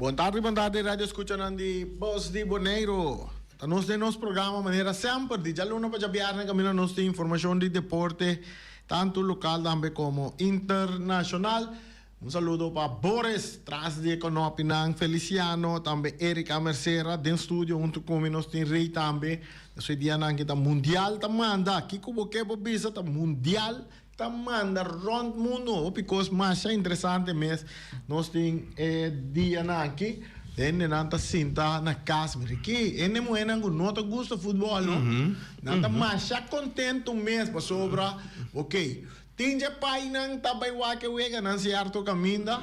Bon tardi, bon tardi radio escuchanan di Bos di Boneiru. Ta nos den nos programa manera semper di djaluna pa djabièrnè kaminda nos tin informashon di deporte tantu lokal tambe komo internashonal. Un saludo pa Boris tras di e konopinan, Feliciano, tambe Erika Mercera den studio huntu ku mi nos tin Rey tambe. Esei dianan ki ta mundial ta manda. Kiko bo ke bo bisa ta mundial ta manda rond mundo. Hopi kos masha interesante mes nos tin e dianan aki. Hendenan ta sinta na kas. Mira aki, hende muhernan ku no ta gusta futbòl no, nan ta masha kontentu mes pasobra, ok, Tin dje painan ta bai wak e weganan sierto kaminda,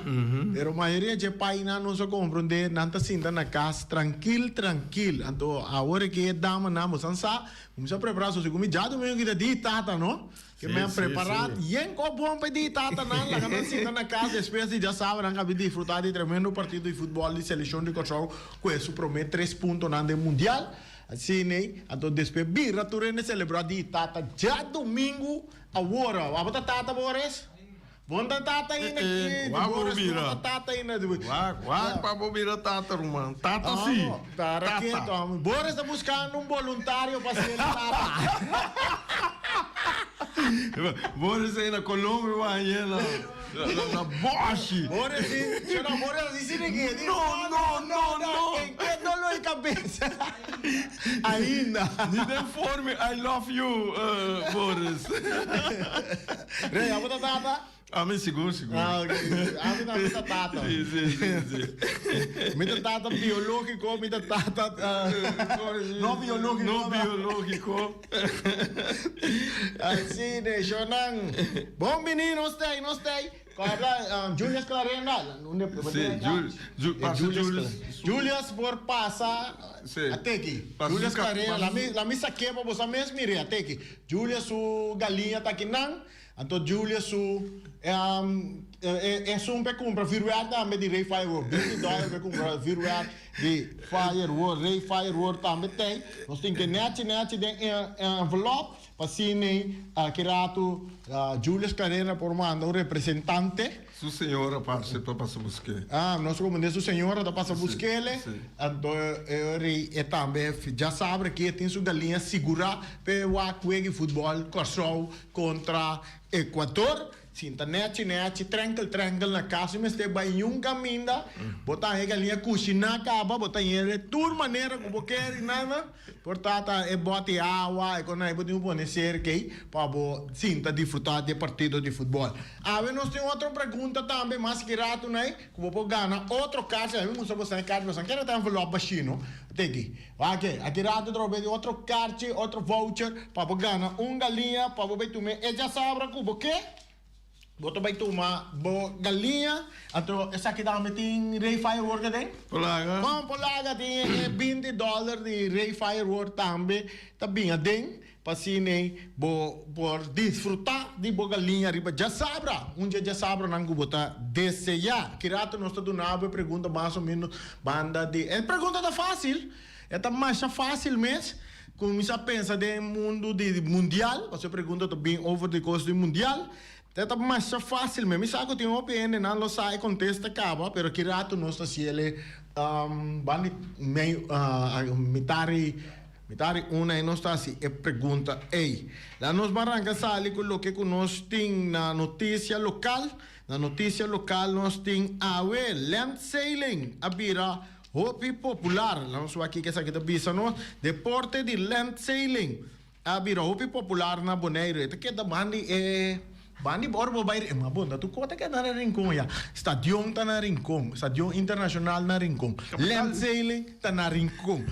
pero mayoria dje painan nos a komprondé nan ta sinta na kas trankil trankil. Anto awor aki e damanan bo san sa kuminsá prepará so segun mi djadumingu ki ta di tata no, ke men a prepará yen kos bon pa e di tatanan laga nan sinta na kas despues di djasabra nan kabi disfrutá di tremendo partido di futbòl di selekshon di Kòrsou ku e su promé tres puntonan den mundial. Asina ei, anto despues bira tur hende selebrá di tata djadumingu. Awor, abo ta tata Boris? Bon ta tata ainda Eh, ki wak bo Boris bira. no ta tata ainda. Wak, wak pa bo bira tata, ruman. Tata si. Amo, ta Tata. raketo, amo. Boris ta buscando un boluntario pa ser tata. Boris ei na Colombia bo hañ'é na, na, na boshi. Boris si, yo no, Boris así si de que. No, no, no, no. En qué dolor de cabeza. Ainda. Ni den forma I love you, Boris. Rey, abo ta tata? Ami sigur, sigur. Ah, ok. Ami tambe ta tata. Si, si, si, si. Mi ta tata biológiko, mi ta tata no biológiko. No biológiko. Así de, shownan. Bon bini, nos ta ei, nos ta ei. Kòrda Julius Clarenda. Sí, Julius. Julius por pasa ateki. Julius Clarenda, la mi sak'é pa boso mes mir'é ateki. Julius su galiña ta akinan, anto Julius su esun p'e kumpra vuurwerk tambe di Rey Firework. Binti dòler p'e kumpra vuurwerk di Firework, Rey Firework tambe t'ei. Nos tin ke nèchi nèchi den envelòp. Pa asina aki ratu Julius Carrera por manda un representante. Su señora parce ta pasa busk'é. Ah, nos komand'é su señora ta pasa busk'é. Anto e ora e tambe djasabra aki e tin su galiña sigurá p'e wak wega di futbòl Kòrsou kontra Ekuador. Sinta nechi nechi, trankel trankel na kas, mi mester bai niun kaminda. Bo ta haña e galiña kushiná kaba, bo ta haña di tur manera ku bo ker i nada. Por ta ta e bòt di awa, e kosnan ei bo tin ku pone serka ei pa bo sinta disfrutá di e partido di futbòl. Awe nos tin otro pregunta tambe, mas ki ratu nei, ku bo por gana otro karchi. Mi mustra boso e karchi, boso kere ta envelòp bashí no. Teki, wak aki ratu trobe di otro karchi, otro voucher pa bo gana un galiña pa bo bai tuma e djasabra ku bo ke. Bo ta bai tuma bo galiña, anto esaki tambe tin Rey Firework aden? Polaga. Kon Polaga tin e binti dòler di Rey Firework tambe ta bin aden pa asina bo por disfrutá di bo galiña riba djasabra, un dje djasabranan ku bo ta deseá. Ki rato nos ta duna bo e pregunta mas o ménos banda di. E pregunta ta fásil, e ta masha fásil mes. Kuminsá pensa den mundu di mundial, pasobra e pregunta ta bin over di kos di mundial. E ta masha fásil mes. Mi sa ku tin hopi hendenan lo sa e kontesta kaba, pero ki rato nos ta hasiel e banda di mei mitari mitari una ei nos ta hasi e pregunta ei. La nos ban ranka sali ku loke ku nos tin na notisia lokal. Na notisia lokal nos tin awe land sailing a bira Hopi popular, laat nos wak kiko esaki ta bisa nos, deporte di land sailing a bira hopi popular na Boneiru. E ta keda bandi e bandi ora bo bai ma bon ta tur kos ta keda na Rincon ya. Stadion ta na Rincon, stadion internashonal na Rincon, land sailing ta na Rincon,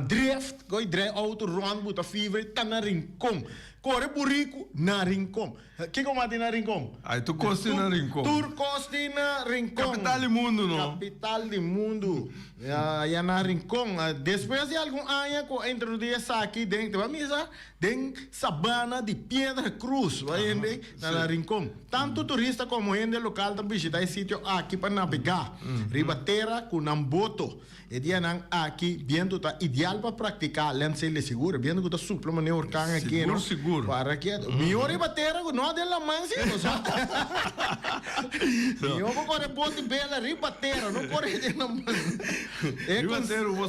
drift, koe drai auto rond bo ta fever ta na Rincon, kore buriku na Rincon. Kiko mas tin na Rincon? Ay, tur kos tin na Rincon. Tur kos tin na Rincon. Kapital di mundu, no? Kapital di mundu. Aya na Rincon. Despues di algun aña ku a introdusí esaki den, te bo a misa? Den Sabana di Piedra Cruz, bo a hende na na Rincon. Tantu turista komo hende lokal ta bishita e sitio aki pa nabegá riba tera ku nan boto. E dianan aki bientu ta ideal pa praktiká land sailing. Sigur, e bientu ku ta supla manera orkan aki, no? Sigur, sigur. Sigur. Para ketu. Mihó riba tera ku no den laman si, bo sa. Mihó bo kore boti bela riba tera, no kore den laman. E Riba tera bo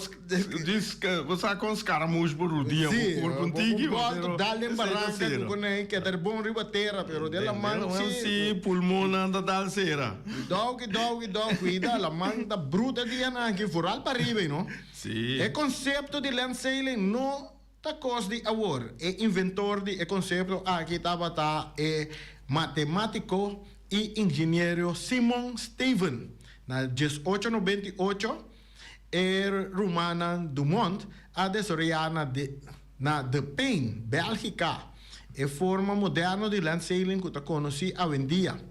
dis bo sa kon skaramush bo rudia bo kurpu un tiki, Bo bolto dal den baranka ku konei keda bon riba tera, pero den laman si. Si pulmonnan ta dal sera. Dou ki dou ki dou, kuida, laman ta bruta dianan aki, vooral pariba, no. Si. E konsepto di land sailing no ta kos di awor. E inventor di e konsepto aki tabata e matemátiko i ingeniero Simon Stevin. Na 1898 e rumannan Dumont a desaroyá na na De Pijn, Bèlgika, e forma moderno di land sailing ku ta konosí awendia.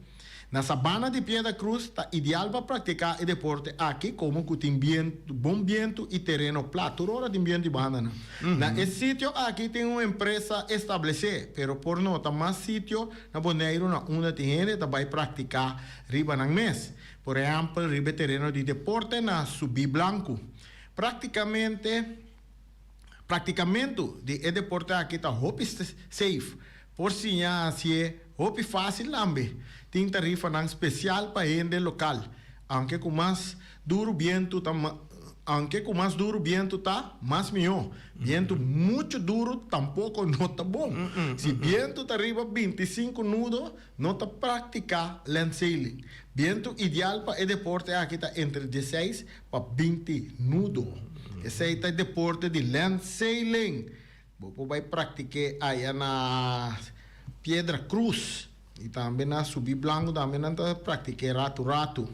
Na Sabana di Piedra Cruz ta ideal pa praktiká e deporte aki komo ku tin bientu, bon bientu i tereno plat. Tur ora tin bientu i bandanan. Na e sitio aki tin un empresa establesé, pero por nota mas sitio na Boneiru na unda tin hende ta bai praktiká riba nan mes. Por ehèmpel riba e tereno di deporte na Subí Blanku. Praktikamente. Praktikamentu di e deporte aki ta hopi safe. Por siña hasié hopi fásil tambe. Tin tarifanan spesial pa hende lokal. Aunke ku mas duru bientu ta aunke ku mas duru bientu ta, mas mihó. Bientu muchu duru tampoko no ta bon. Si bientu ta riba 25 nudo, no ta praktiká land sailing. Bientu ideal pa e deporte aki ta entre 16 pa 20 nudo. Esei ta e deporte di land sailing. Bo por bai praktik'é aya na Piedra Cruz i tambe na Subi Blanco tambe nan ta praktik'é ratu ratu.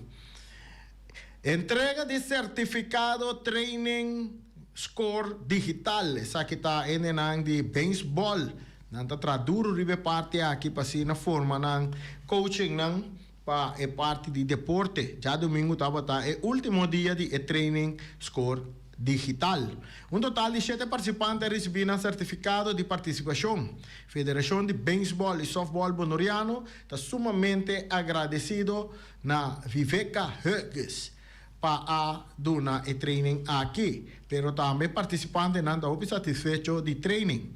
Entrega di sertifikado training score digital. Esaki ta hendenan di beisbòl. Nan ta traha duru riba e parti aki pa asina forma nan coachingnan pa e parti di deporte. Djadumingu tabata e ultimo dia di e training score digital. Un total di shete participante a ricibi nan certificado di participacion. Federacion di Beisbol y Softball Bonoriano ta sumamente agradecido na Viveka Hughes pa a duna e training aki, pero tambe participantenan ta hopi satisfecho di training.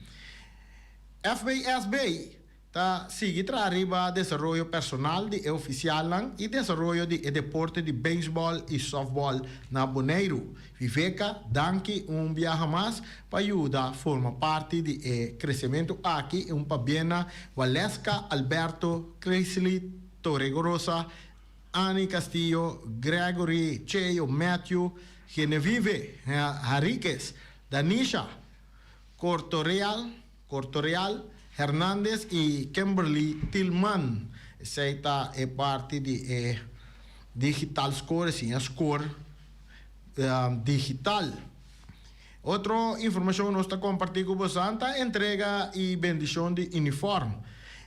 FBSB ta sigui traha riba desaroyo personal di e ofisialnan i desaroyo di e deporte di beisbòl i sòftbòl na Boneiru. Viveka, danki un biaha mas pa yuda forma parti di e kresementu aki i un pabien na Waleska, Alberto, Cresely Torregorosa, Anny Castillo, Gregory, Cheo, Matthew, Genevieve Harriquez, Danisha Cortoreal, Cortoreal, Hernandez y Kimberly Tilman. Esey ta e parti di e digital score, siña score digital. Otro informacion nos ta comparti cu bosan ta entrega y bendicion di uniform.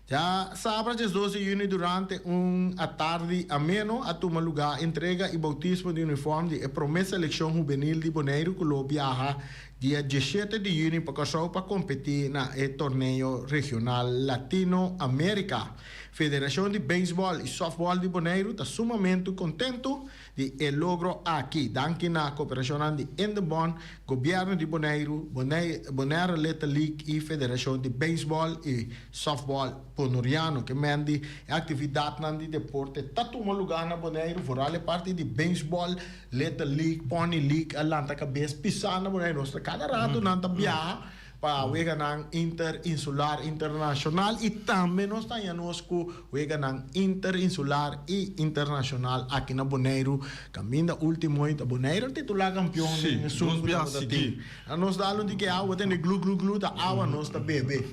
Ya sabra 12 di juni durante un atardi ameno a tuma luga entrega y bautismo di uniform di e prome seleccion hubenil di Boneiru cu lo biaha dia 17 di juni pa Kòrsou pa kompetí na e torneo regional Latino Amerika. Federashon di Beisbòl i Sòftbòl di Boneiru ta sumamentu kontentu di e logro aki. Danki na koperashonnan di Indebon, Gobièrnu di Boneiru, Bonaire Little League i Federashon di Beisbòl i Sòftbòl Bonoriano. Ke men di e aktividatnan di deporte ta tuma lugá na Boneiru, vooral e parti di beisbòl. Little League, Pony League a lanta kabes pisá na Boneiru. Nos ta kada rato nan ta biaha pa weganan interinsular, internashonal i tambe nos ta haña nos ku weganan interinsular i internashonal aki na Boneiru. Kaminda último ei ta Boneiru a titulá kampion den esun ku tabata tin. Nos dal un tiki awa tende glu glu glu ta awa nos ta bebe.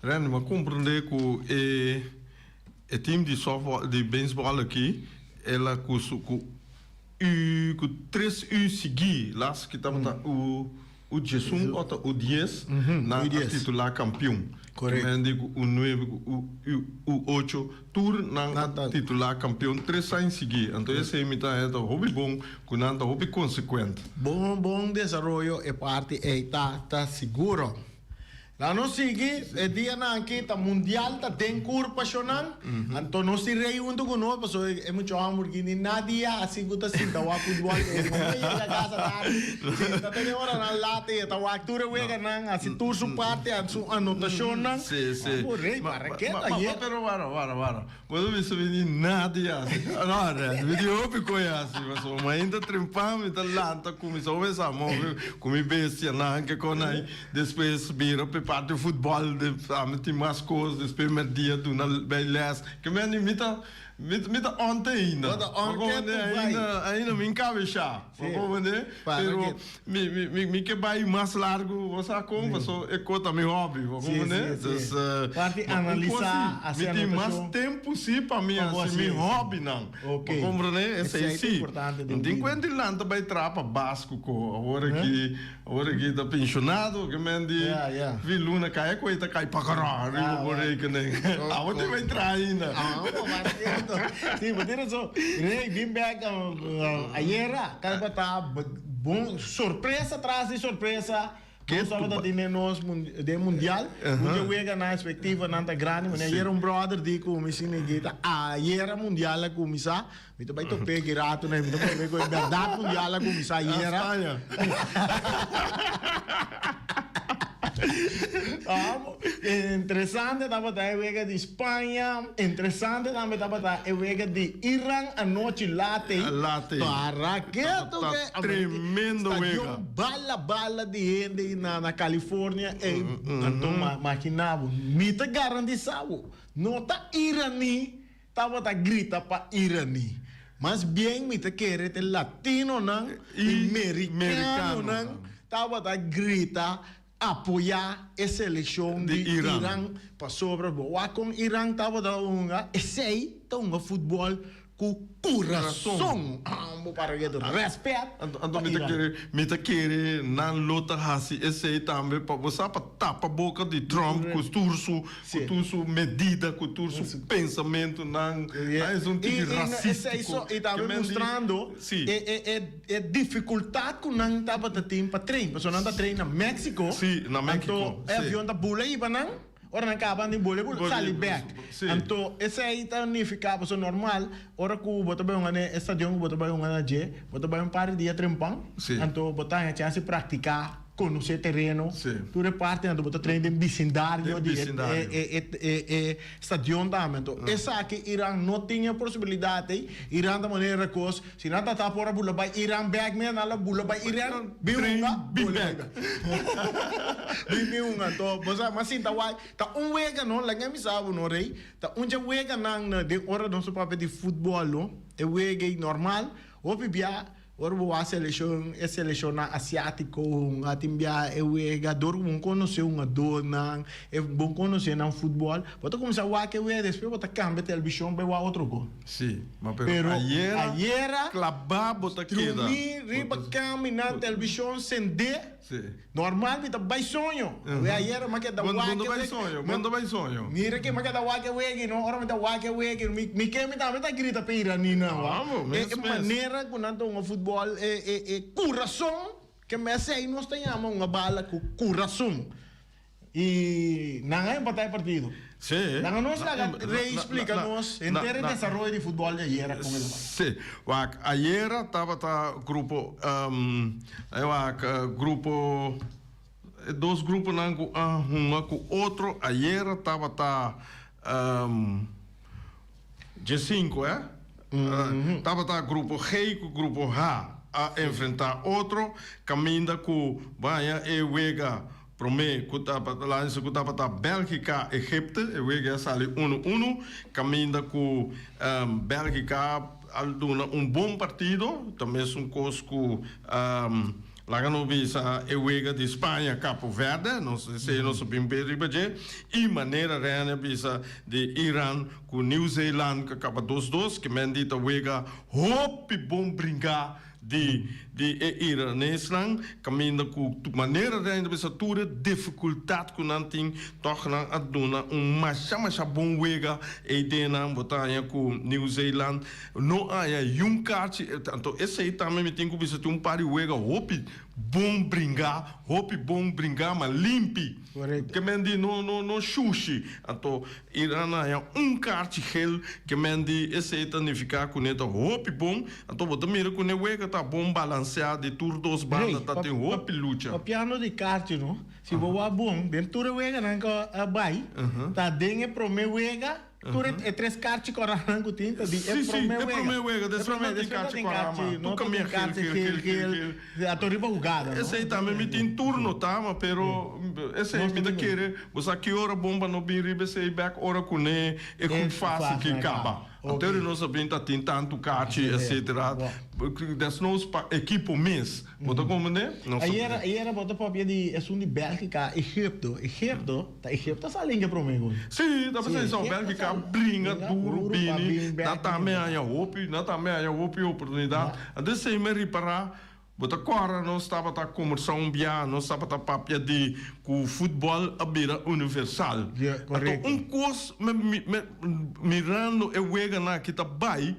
Randy, mi a komprendé ku e. E team di softball di baseball aki el a ku su ku u ku tres u sigui las ki tabata u u diesun ota u dies nan a titula kampion. Kimen di ku u nuebe ku u u ocho tur nan a titula kampion tres aña sigui anto esei mi ta haña ta hopi bon ku nan ta hopi konsekuent. Bon bon desaroyo e parti ei ta ta siguro. Laga nos sigui, e dianan aki ta mundial ta den curpa shonan, anto nos tin rey hunto cu nos pasobra e mucha homber ki ni na dia asi cu ta sinta wak futbol e no por yega casa tardi, sinta te den oranan laat y e ta wak tur e weganan, haci tur su parti, haci su anotacionnan. Abo rey para ke ta ayer. Pero wara wara wara, bo ta bisa mi ni na dia asi, no Rens, mi tin hopi coy haci pasobra mainta trempan mi ta lanta cuminsa comenzá move cu mi bestianan ke con ai. Despues bira p'e parti futbòl, ami tin mas kos, despues mèrdia duna bay lès. Ke men di mi ta mi ta ònte ainda. Bo ta ònte tu bai. Ainda ainda mi nkabeshá. Bo komprendé? Pero mi mi mi ke bai mas largu, bo sa kon? Paso e kos ta mi hòbi, bo komprendé? Dus Parti analisá, hasi mi tin mas tempu si pa mi hasi mi hòbinan. Bo komprendé? Esei si. No tin kuenta di lanta bai traha pa Basco ko awor aki. Ora ki ta pensionado ke men di fin luna kai ku e ta kai pakarò riba bo rekening. Awo tin bai traha ainda. Si, bo tin rason. Rey bin bek ayera tabata bon sorpresa tras di sorpresa. Nos tabata tin den nos den mundial. Un dje wega nan expectivanan ta grandi. Manera ayera un brother di ku mi si Nikita ayera mundial a kuminsá. Mi ta bai top'é ki rato na mi ta pone ku e bèrdat mundial a kuminsá ayera. Spaña. Interesante tabata e wega di Spaña, interesante tambe tabata e wega di Iran anochi late. Late. Para ke Tabata tremendo wega. Stadion bala bala di hende na California ei. Anto makina bo, mi ta garantisa bo, no ta Irani Tabata grita pa Irani. Mas bien mi ta kere te latinonan i merikanonan tabata grita apoyá e selekshon di Iran pasobra bo wak kon Iran tabata hunga, esei ta hunga futbòl ku kurason. Bo para ketu rèspèt Anto mi ta kere, mi ta kere nan lo ta hasi esei tambe pa bo sa pa tapa boka di Trump ku tur su ku tur su medida, ku tur su pensamentunan. Nan es un tiki rasístiko. I tambe mustrando e difikultat ku nan tabata tin pa train, pasobra nan ta train na Mexico, anto e avion ta bula hiba nan. Ora nan kaba nan tin bole ku sali bek. Anto esei ta nifiká pasobra normal ora ku bo ta bai hunga den e stadion ku bo ta bai hunga na dje, bo ta bai un par di dia trempan, anto bo ta haña chèns di praktiká, konosé tereno, tur e parti, anto bo ta train den bisindario di e stadion tambe. Anto esaki Iran no tin e posibilidat ei. Iran ta manera kos. Si nan ta ta por a bula bai Iran bek mira nan lo bula bai Iran bin hunga bin bek bin bin hunga anto bo sa mas sinta wak ta un wega no laga mi sa bo no rey ta un dje wega nan na den ora nos ta papia di futbol no e wega ei normal hopi bia ora bo wak seleshon e seleshonnan asiatiko hunga tin bia e wega dor ku bo konosé hungadornan e bo konosé nan futbol bo ta kuminsá wak e wega despues bo ta kambia televishon bai wak otro kos. Sí, ma pero ayera, ayera klabá bo ta keda. Drumí riba kama i nan televishon sendé. Sí. Normal mi ta bai soño. We ayera mi a keda wak e Bo no bai soño, bo no bai soño. Mira ke mi a keda wak e wega i no ora mi ta wak e wega mi mi ke mi tambe ta grita pa iranínan wak. Amo, mes E mes. manera ku nan ta hunga futbòl e e e kurason ke mester nos ta yama hunga bala ku kurason. I nan a empatá e partido. Sí. Laga nos laga Rey splika nos henter e desaroyo di futbòl di ayera kon el a bai. Sí. Wak, ayera tabata grupo, wak, grupo, e dos gruponan ku a hunga ku otro ayera tabata diesinku, eh? Tabata grupo G ku grupo H a enfrentá otro kaminda ku baña e wega. Promé ku tabata lansa ku tabata Bèlgika Egipte, e wega a sali unu unu, kaminda ku Bèlgika a duna un bon partido, ta mesun kos ku laga nos bisa e wega di Spaña Kapo Verde, nos esei nos a bin be riba dje, i manera Rene a bisa di Iran ku Nieuw Zeeland ku a kaba dos dos, ke men di ta wega hopi bon bringá di. di e iranesnan kaminda ku manera den ta bisa tur e difikultat ku nan tin tòg nan a duna un masha masha bon wega ei den nan. Bo ta haña ku Nieuw Zeeland no a haña yun karchi anto esei tambe mi tin ku bisa tin un par di wega hopi bon bringá, hopi bon bringá ma limpi. Korekto. Ke men di no no no shushi. Anto Iran a haña un karchi gel, ke men di esei ta nifiká ku ne ta hopi bon. Anto bo ta mira ku ne wega ta bon balanseá di tur dos banda Rei, ta pa tin pa hopi lucha. papiando di karchi no, si bo wak bon den tur e weganan ku a bai, ta den e promé wega Tur e tres karchi kòrá ku tin ta di e promé wega. Sí, sí, e promé wega. Despues no tin karchi kòrá mas. No tin karchi gel, gel, gel. Ato riba hugada, no? Esei tambe mi tin tur notá, ma pero esei mi ta kere bo sa ki ora bon pa no bin riba esei bèk ora ku ne e groep fase ki kaba. Anto nos a bin ta tin tantu karchi etcetera. Desnoos pa ekipo mes. Bo ta komprendé? Nos ta. Ayera, ayera bo ta papia di esun di Bélgica, Egipto. Egipto, ta Egipto a sali en ke promé gol. Sí, ta p'esei so. Bélgica a bringa duru bini. Nan tambe haña hopi, nan tambe haña hopi oportunidat. Anto esei mi a ripará, bo ta kòrda nos tabata kombersá un bia, nos tabata papia di ku futbòl a bira universal. Anto un kos mi, mi, mi, mirando e weganan aki ta bai,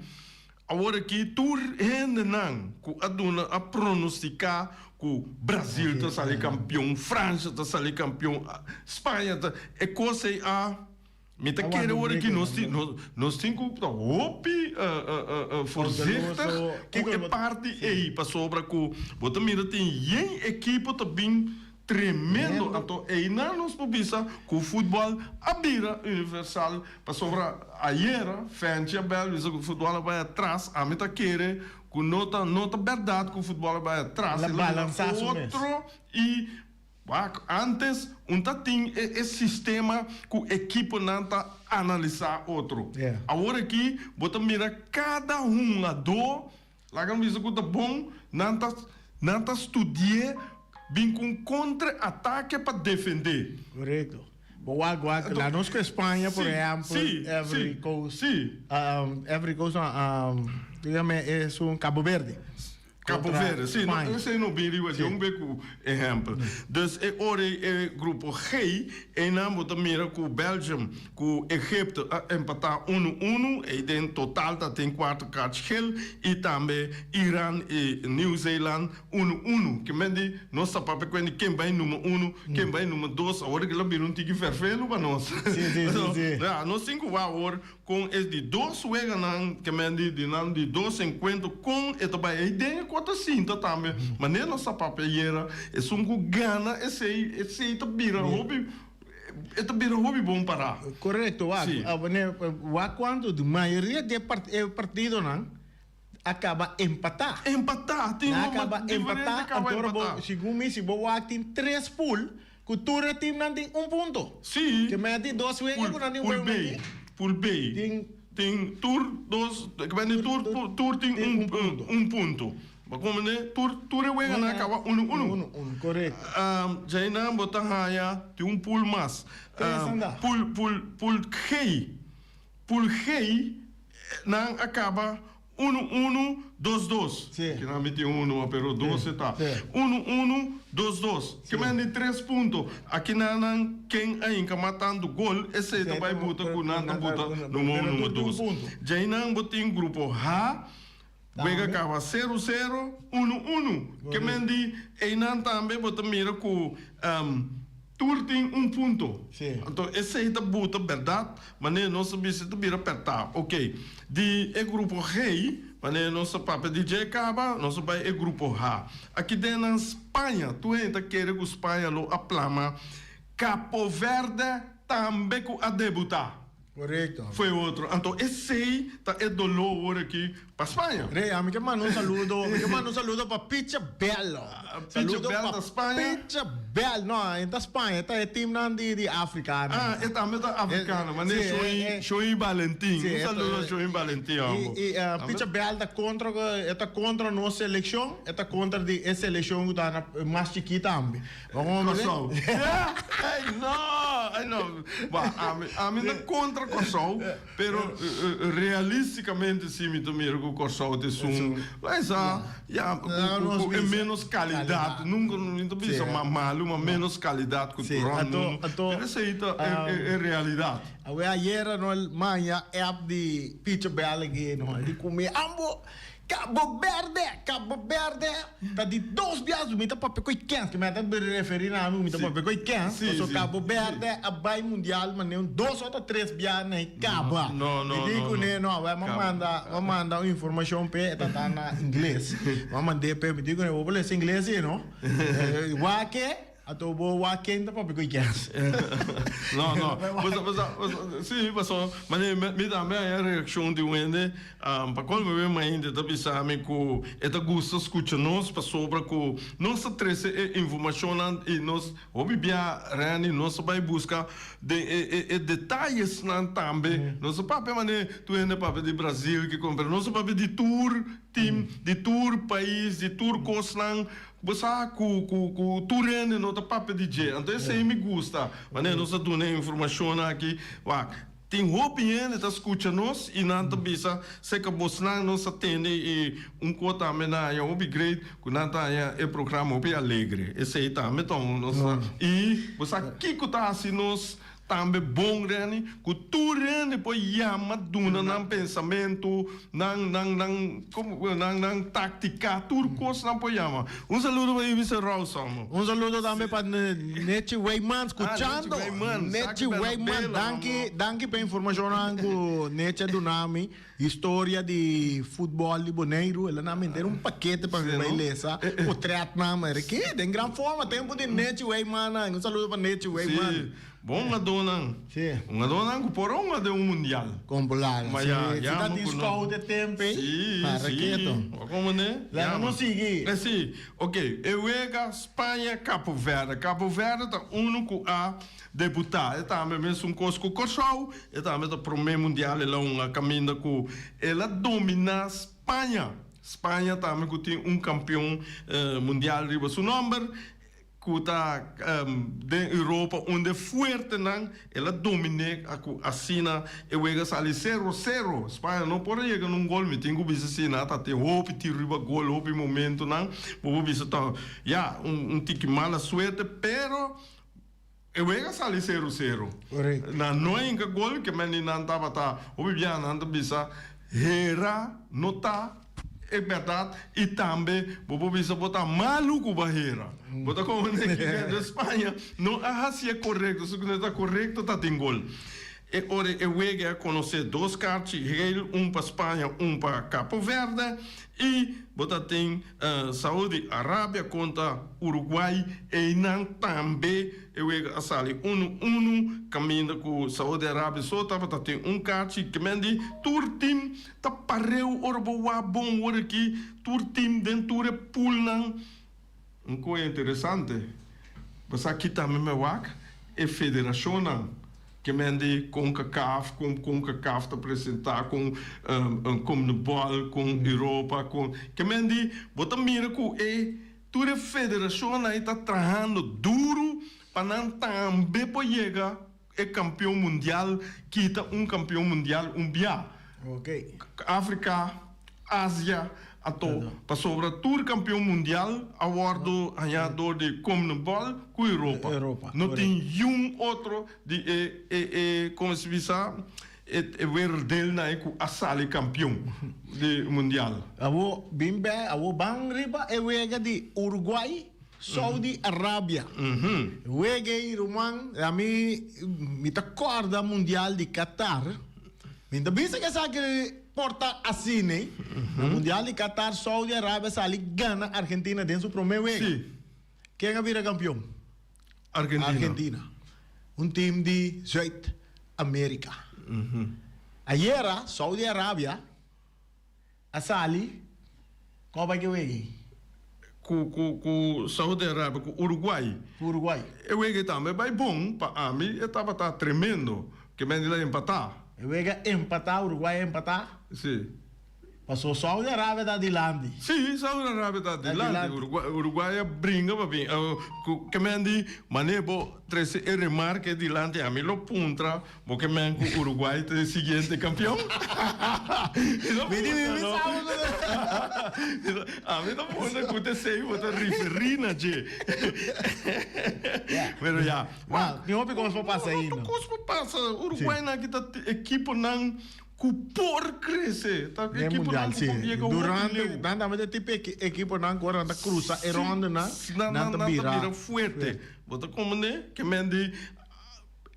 Awor aki tur hendenan ku a duna a pronostiká ku Brazil ta sali kampion, Fransha ta sali kampion, Spaña ta, e kos ei a mi ta kere awor aki nos tin nos tin ku ta hopi voorzichtig ku e parti ei pasobra ku bo ta mira tin yen ekipo ta bin Tremendo! Anto einan nos por bisa ku futbòl a bira universal pasobra ayera Fenchi a bèl bisa ku futbòl a bai atras. Ami ta kere ku no ta no ta bèrdat ku futbòl a bai atras. El a balansá su mes. Otro i wak antes un ta tin e e sistema ku ekiponan ta analisá otro. Awor aki bo ta mira kada hungadó. Laga mi bisa ku ta bon nan ta nan ta studi'é bin ku un kontra atake pa defendé. Korekto. Bo wak wak la nos ku España por ehèmpel Ivory Coast Ivory Coast no dígame es un Cabo Verde. Cabo Verde si no esei no bin riba dje un be ku ehèmpel. Dus e ora ei e grupo G einan bo ta mira ku Belgium Ku Egipto a empatá unu unu, ei den total ta tin kuater karchi gel i tambe Iran i Nieuw Zeeland unu unu. Ke men di nos ta papia kuent di ken bai number unu, ken bai number dos, awor ke lo bira un tiki ferfelu pa nos. Ya, nos tin ku wak awor kon es di dos weganan, ke men di di nan di dos enkuentro kon e ta bai. Ei den e kos ta sinta tambe, manera nos ta papia ayera, esun ku gana esei, esei ta bira hopi. E ta bira hopi bon pará. Korekto, wak. Sí. Wak kuantu di mayoria di e e partidonan a kaba empatá. Empatá, tin Nan a kaba diferente empatá, kaba anto ora bo, empatá. segun mi, si bo wak tin tres pool ku tur e timnan tin un punto. Sí. Ke mei a tin dos wega Pool, ku nan tin pool wega B, nan tin. pool B. Tin. Tin tur dos, ke mei di tur, tur tin Tin un, un punto. un punto. Bo komprendé? Tur, tur e weganan a kaba unu unu. Unu unu, korekto. Djainan bo ta haña tin un pool mas. Tres anda. Pool, pool, pool G. Pool G, nan a kaba unu unu, dos dos. Sí. Kinan mi tin unu, pero dos e ta. Sí. Unu unu, dos dos. Ke men di tres punto. Akinan nan ken a hinka mas tantu gol, esei ta bai buta ku nan ta buta number unu, number dos. Djainan bo tin grupo H. Wega kaba sero sero, unu unu. Ke men di einan tambe bo ta mira ku tur tin un punto. Anto esei ta buta bèrdat, manera nos ta bisa ta bira pèrtá. Oke, di e grupo G, manera nos ta papia di dje kaba, nos ta bai e grupo H. Aki den nan Spaña, tur hende ta kere ku Spaña lo a plama Capo Verde tambe ku a debutá. Korekto. Fue otro. Anto esei ta e doló awor aki pa Spaña. Rey, ami ke manda un saludo, mi ke manda un saludo pa Picha Bello. Picha Bell ta Spaña? Picha Bell, no, e ta Spaña, e ta e teamnan di di Afrika. Ah, e tambe ta afrikano, mane Shoin, Shoin Valentin. Un saludo a Shoin Valentin amo. I Picha Bell ta kontra, e ta kontra nos selekshon, e ta kontra di e selekshon ku ta na mas chikí tambe. Kòrsou. Ey, no! Ai no, ba, ami, ami na kontra Kòrsou, pero realistikamente si mi ta mira ku Kòrsou ta esun, esa, ya, ku, ku, ku e ménos kalidat, nunka mi ta bisa ma malu, ma ménos kalidat ku rònt mundu, pero esei ta e realidat. Awe ayera no maña app di Picho Bell aki no di kume ambo Cabo Verde, Cabo Verde ta di dos bias mi ta papia koe kens mi ta referi na ami mi ta papia koe kens paso Cabo Verde a bai mundial mane un dos ota tres bia na e kaba mi di kune no awe mi a manda mi a manda un informashon p'e e ta ta na ingles mi a mand'e p'e mi di kune bo por lesa ingles si no wak. Ato bo wak ken ta papia ku e kens. No, no. Paso, paso, paso, si, paso, mane mi tambe haña reakshon di un hende, pa kòl mi bai hende ta bisa mi ku e ta gusta skucha nos pasobra ku nos ta trese e informashonnan i nos hopi bia Renny nos ta bai buska den e e e detayesnan tambe. Nos ta papia mane tur hende papia di Brazil kiko, pero nos ta papia di tur team, di tur pais, di tur kosnan. Bo sa ku ku ku tur hende no ta papia di dje, anto esei mi gusta. Manera nos a duna e informashonnan aki, wak, tin hopi hende ta skucha nos i nan ta bisa seka bosnan nos a tende i un ko tambe nan haña hopi great ku nan ta haña e programa hopi alegre. Esei tambe ta un nos i bo sa kiko ta hasi nos Tambe bon reni ku tur hende por yama duna nan pensamentu, nan nan nan komo nan nan taktika, tur kos nan por yama. Un saludo pa Ibis Rawson. Un saludo tambe pa Nechi Weyman skuchando. Nechi Weyman danki danki pa e informashonnan ku Nechi a duna mi. Historia di futbol di Boneiru, el a nan menter un pakete pa mi bai lesa potretnan, ma era ke den gran forma tempu di Nechi Weymannan. Un saludo pa Nechi Weyman. Si, bon hungadónan. Si. Hungadónan ku por a hunga den un mundial. Kompolada. Ma ya, Si ya ta mo tin ku no. scout e tempu ei, Si, para si. keto. Wak komo ne? Laga nos sigui. Si, ok. E wega Spaña-Capo Verde. Capo Verde ta unu ku a Debutá. E tambe mesun kos ku Kòrsou, e tambe ta promé mundial el a hunga kaminda ku el a dominá Spaña. Spaña tambe ku tin un kampion mundial riba su nòmber, ku ta den Europa un de fuertenan, el a dominé ku asina e wega sali sero sero. Spaña no por a yega na un gol, mi tin ku bisa asina, ta tin hopi tiro riba gol, hopi momentonan, bo por bisa ta ya un tiki mala suerte, pero. E wega sali seru seru. Nan no a hinka gol ke men di nan tabata hopi bia nan ta bisa hera no ta e bèrdat i tambe bo por bisa bo ta malu ku bo a hera. Bo ta komprende ke den Spaña no a hasié korekto su ku no ta korekto ta tin gol. E ora e wega a konosé dos karchi geel un pa Spaña un pa Kapo Verde i bo ta tin Saudi Arabia kontra Uruguay, einan tambe e wega a sali unu unu, kaminda ku Saudi Arabia so tabata tin un kachi. Kimen di tur tim ta pareu ora bo wak bon wor aki, tur tim den tur e poolnan. Un koe interesante, bo sa ki tambe me wak e federashonnan ke men di Concacaf, kon Concacaf ta presenta, kon Conmebol, kon Europa, kon ke men di bo ta mira ku e tur e federashonnan ei ta trahando duru pa nan tambe por yega e kampion mundial, kita un kampion mundial un bia. Afrika, Asia, ato pasobra tur kampion mundial a wòrdu hañá dor di Conmebol ku Europa. No tin yun otro di e e e komo si bisa e e wereldelnan ei ku a sali kampion di mundial. Awor bin bè, awor ban riba e wega di Uruguay Saudi Arabia. Wega ei ruman, ami mi ta kòrda mundial di Qatar. Mi ta bisa ku esaki por ta asina ei. Na mundial di Qatar Saudi Arabia sali gana Argentina den su promé wega. Ken a bira kampion? Argentina. Argentina. Un team di Zuid Amerika. Ayera Saudi Arabia A sali koba bai ke wega ei? Ku ku ku Saudi Arabia ku Uruguay. Ku Uruguay. E wega ei tambe bai bon pa ami e tabata tremendo ke men di la empatá. E wega empatá Uruguay a empatá. Si. Paso Saudi Arabia ta dilanti. Sí, Saudi Arabia ta dilanti. Uruguay, Uruguay a bringa pa bin. Ku ke men di, mane bo trese e remarke dilanti, ami lo puntra bo ke men ku Uruguay ta e siguiente kampeon? Mi di mi sa bo ku. Ami ta puntra ku ta esei bo ta referí na dje. Pero ya. Wak, tin hopi kos por pasa ainda. Hopi kos por pasa. Uruguay nan ki ta ekiponan. Ku por krese. Ta Den ekiponan mundial, ku sí. por yega hopi Durante, leu. nan tambe ta tipo ekiponan ku ora nan ta krusa e Sí, rondanan, nan, nan nan, ta nan ta bira bira fuerte. Bo ta komprendé? Ke men di,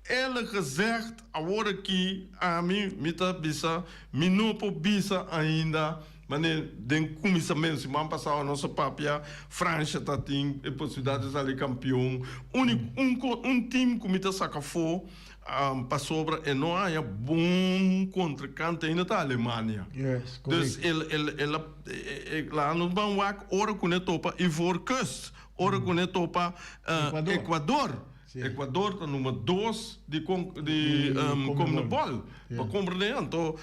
eerlijk gezegd, awor aki ami mi ta bisa, mi no por bisa ainda, manera den kuminsamentu, siman pasado nos a papia, Francia ta tin e posibilidat di sali kampion. Úniko, un ko, un team ku mi ta saka afó, Pasobra e no haña bon kontrinkante ainda ta Alemania. Yes, Dus korekto. el el el a laga nos ban wak ora ku ne topa Ivoorkust, ora ku ne topa Ecuador. Ecuador. Sí. Ecuador ta number dos di con di Di Conmebol. Conmebol. Pa komprende anto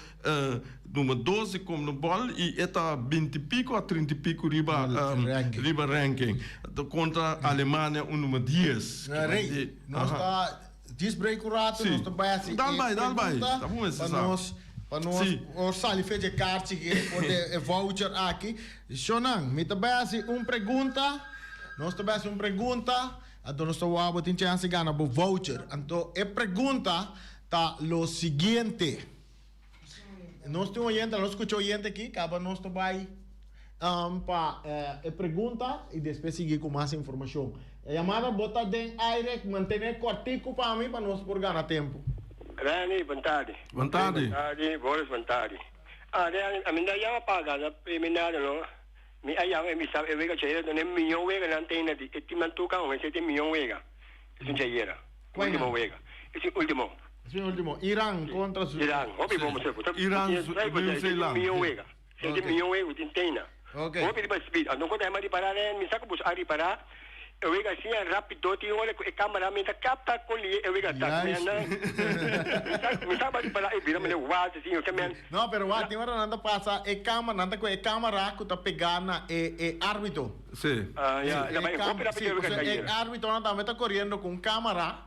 number dos di Conmebol i e ta binti piko a trinta i piko riba Ranking. riba ranking. Kontra Alemania un number dies. Rey, nos ta Djis break un rato, Sí. nos ta bai hasi Dal e bai, dal bai. pregunta Ta bon ese pa sa. nos, pa nos Sí. por sali fecha e kaartje ki por de e voucher aki. Shonnan, mi ta bai hasi un pregunta, nos ta bai hasi un pregunta, anto nos ta wou bo tin chance di gana bo voucher. Anto e pregunta ta lo siguiente. Nos tin oyente, nos skucha oyente aki, kaba nos ta bai pa e pregunta i despues sigui ku mas informashon. E yamada bo ta den aire, mantené kòrtiku pa mi pa nos por gana tempu. Reni, bon tardi. Bon tardi. Bon tardi, Boris, bon tardi. Ah, Reni, ami no a yama pa gana premio nada no. Mi a yama e mi sa e wega chayera done miyon wega nan ten na di e team nan tur kan wensé tin miyon wega. Esun chayera. Ultimo wega. Esun ultimo. Esun ultimo. Iran contra su. Iran. Hopi bon bo ta. Iran, New Zealand. Miyon wega. Sete miyon wega ku tin teina. Hopi riba speed. Anto konta hema ripara ren mi sa ku boso a ripara e wega asina rapido tin ora ku e kamera mi ta kapta kon liye e wega ta. Mi sa ku a ripara e bira mane wals asin ke men. No pero wak tin ora nan ta pasa e kamera nan ta ku e kamera ku ta pega na e e arbitro. Si. Ah ya, hopi rapido e wega ta E arbitonan tambe ta koriendo ku un kamera.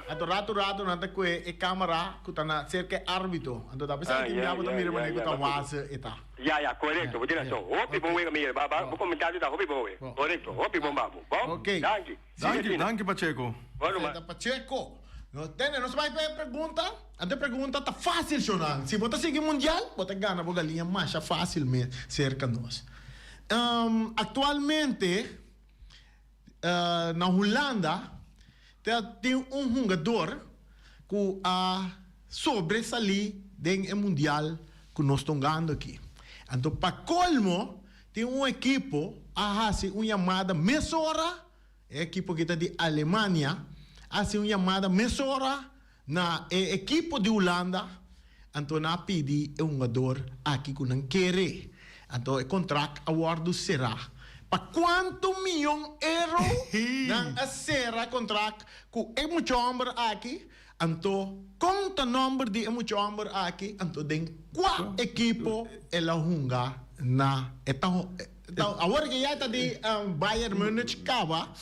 Anto ratu ratu nan ta kue e camera ku ta na serka e arbitro. Anto ta p'esei tin bia bo ta mira manera ku ta wase e ta. Ya ya korekto bo tin rason. Hopi bon wega Miguel. Ba bo komentario ta hopi bon we. Korekto hopi bon babu. Bon danki. Danki danki Pacheco. Bon ruman. Ta Pacheco. No tende nos bai pa e pregunta. Anto e pregunta ta facil shonan. Si bo ta sigui mundial bo ta gana bo galiña masha facil mes serka nos. Actualmente. Na Hulanda ta tin un hungador ku a sobresalí den e mundial ku nos ta hungando aki. Anto pa kolmo tin un ekipo a hasi un yamada mesora, e ekipo aki ta di Alemania, a hasi un yamada mesora na e ekipo di Hulanda, anto nan a pidi e hungador aki ku nan kere. Anto e kontrakt a wòrdu será. Pa kuantu miyon euro nan a sera kontrakt ku e mucha hòmber aki? Anto kon ta nòmber di e mucha hòmber aki? Anto den kua ekipo el a hunga na e ta awor ke ya ta di Bayern Munich kaba,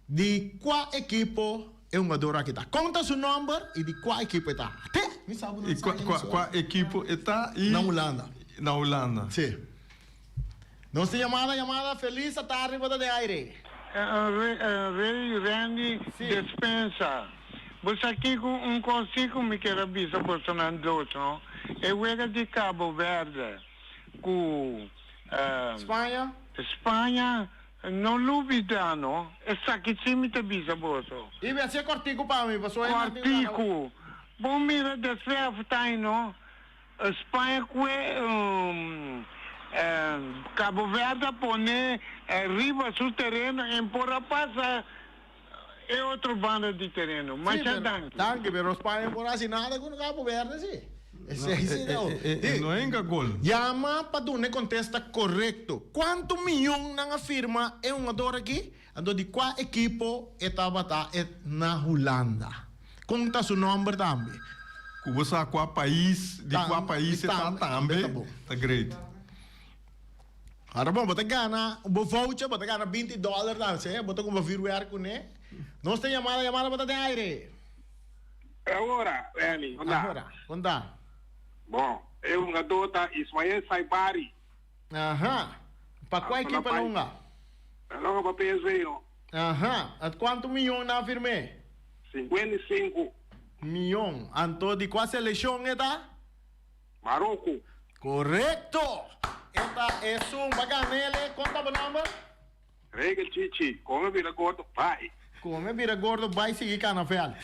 di kua ekipo E hungador aki ta. Kon ta su nomber y di cua ekipo e ta? Te! Mi sa bo nan Y sa cua, ken cua, so. cua ekipo e ta y. Na Hulanda. Na Hulanda. Si. Nos tin yamada, yamada. Feliz atardi bo ta den aire. Rey Randy Si. Despensa. Bo sa kiko un kos si ku mi kier a bisa bosonan dos no. E wega di Cabo Verde ku Spaña. Spaña No lubida no, esaki si mi ta bisa boso. I bi hacié cortico pa mi, pasobra e nan tin gana. Cortico. Bo mira despues halftime no, Spaña cue Cabo Verde a pone riba su tereno en por a pasa e otro banda di tereno. Sí, Masha pero, danki. danki, pero Spaña por haci nada cu Cabo Verde si. Esey si no. E no enga gol. Yama pa duna e contesta corecto. Cuanto miyon nan a firma e hungador aki? Anto di cua ekipo e tabata e na Hulanda? Con ta su nomber tambe? Cu bo sa cua pais, di cua pais e ta tambe, ta great. Ora bon, bo ta gana bo voucher, bo ta gana binti dòler dan, sea bo ta kumpra vuurwerk kuné. Nos tin yamada, yamada bo ta den aire. Ahora, Benny, kon ta? Ahora, kon ta? Bon, e hungadó ta Ismael Saibari. Aha. Pa kua ekipo el a hunga? El a hunga pa PSV, no. Aha. At kuantu miyon nan a firm'é? 55. Miyon. Anto di kua selekshon e ta? Maroko. Korekto! E ta esun. Ba gan'el. Kon ta bo nòmber? Regel Chichi, Come bira gordo bai. Come bira gordo bai sigui cana veld.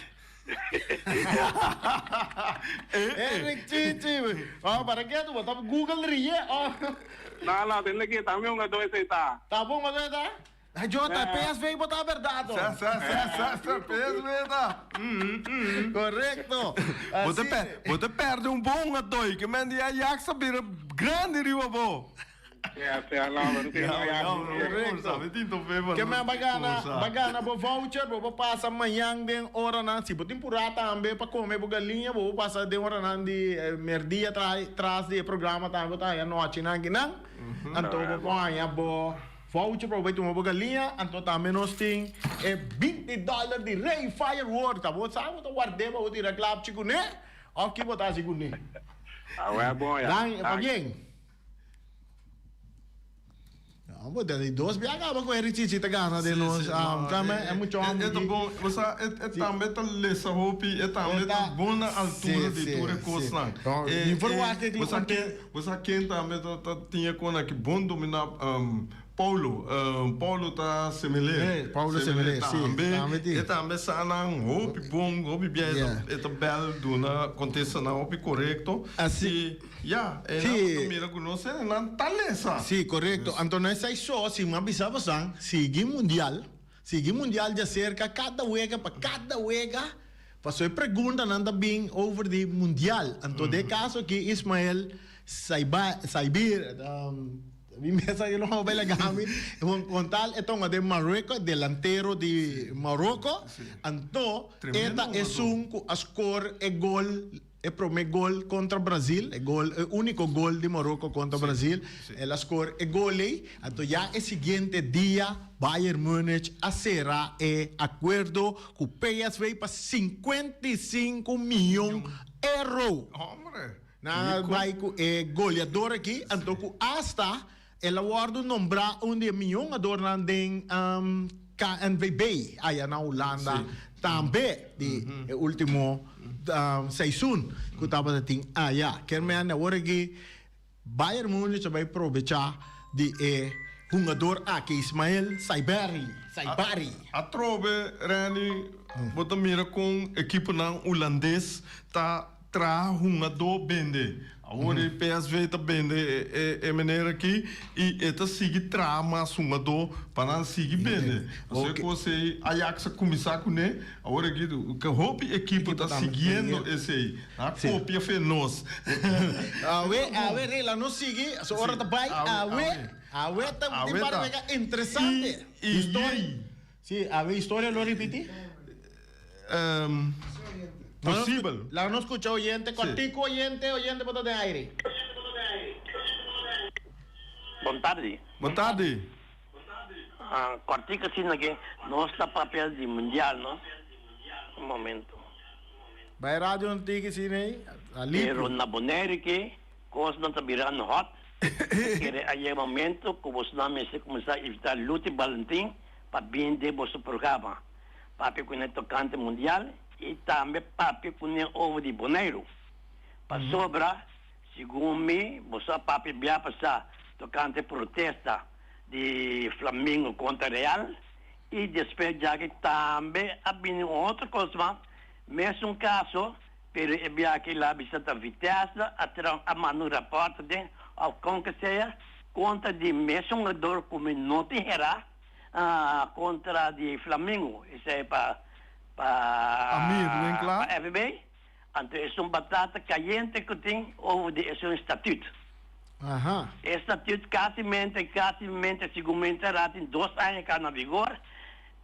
Eric Chichi, oh para ke tu bo ta google rie oh. No no tende ke ta mi hungador esei ta. Ta bo hungador ta? Ay Jota, PSV bo ta berdad oh. Sa sa sa sa sa PSV ta. Correcto. Bo ta per bo ta perde un bon hungador ke men di Ajax a bira grandi riba bo. Ke men ba gana, ba gana bo voucher, bo por pasa mañan den oranan, si bo tin purá tambe pa come bo galiña, bo por pasa den oranan di merdia tras di e programa tambe bo ta haña nochinan akinan, anto bo por haña bo voucher pa bo bai tuma bo galiña, anto tambe nos tin e binti dollar di Rey Firework, ta bo sa bo ta ward'é pa bo tira klapchi kuné òf ki bo ta hasi kuné. Dan, pabien. No, bo ta di dos bia caba cu Eric Chichi ta gana den nos. Tambe e mucho homber E ta bon, bo sa, e tambe ta lesa hopi, e tambe ta bon na altura di tur e cosnan. Mi verwacht e Bo sa ken, bo sa ken tambe ta tin e con aki bon domina, Paulo, Paulo ta Semeler. Paulo Semeler, si. Tambe, e tambe sa nan hopi bon, hopi bien, e ta bel duna contestanan hopi corecto. Asi. Ya, e nan ku ta mira ku nos e nan ta lesa. Sí, korekto. Anto no esei so, si mi a bisa bosan, sigui mundial, sigui mundial djaserka kada wega pa kada wega, paso e preguntanan ta bin over di mundial. Anto den e kaso aki Ismael Saiba, Saibir, mi mes a lo bai laga mi, kon tal e tonga den Marruecos, e delantero di Maroko, anto e ta esun ku a skor e gol. E prome gol kontra Brazil, e gol, e uniko gol di Morocco kontra Brazil, el a skor e gol ei. Anto ya e siguiente dia Bayern Munich a sera e akuerdo ku PSV pa 55 miyon euro. Nan a bai ku e goleador aki, anto ku asta el a wòrdu nombrá un di e miyon adornan den KNVB aya na Hulanda tambe di e ultimo seizoen ku tabata tin aya. Ker men awor aki Bayern Munich a bai probechá di e hungador aki Ismael Saibari. Saibari. Atrobe Renny bo ta mira kon ekiponan hulandes ta Traha hungadó bende. Awor e PSV ta bende e meneer aki y e ta sigui traha mas hungadó pa nan sigui bende. Pasobra e cos ey Ajax a cuminsa cune, awor aki hopi ekipo ta siguiendo esey. Nan a copia fe nos. Awe, awe regla no sigui, so ora ta bay, awe, awe ta tin par wega interesante. Y Si, awe historia lo ripiti? Posibel. Laga nos scucha oyente. Cortico oyente, oyente bo ta den aire. Bon tardi. Bon tardi. Cortico asina ke nos ta papia di mundial no. Un momento. Bai radio un tiki asina ei. Alipio. Pero na Bonaire ke kosnan ta birando hot. Kere a yega momento ku bosnan mester kuminsá invitá Luti Balentin pa bin den boso programa. Papia kuné tokante mundial i tambe papia kuné over di Boneiru. Pasobra, segun mi, boso a papia bia pasá tokante protesta di Flamingo kontra Real i despues djaki tambe a bini un otro kos mas, mesun kaso, pero e bia aki la bisa ta Vitesse a traha a manda un rapòrt aden òf kon ke sea kontra di mesun hungador ku mi no tin herá. Kontra di Flamingo, esei pa pa Amir Winkelaar. pa FB, anto esun batata kayente ku tin over di esun statut. Aha. E statut kasimente kasimente sigumente ra tin dos aña ka na vigor,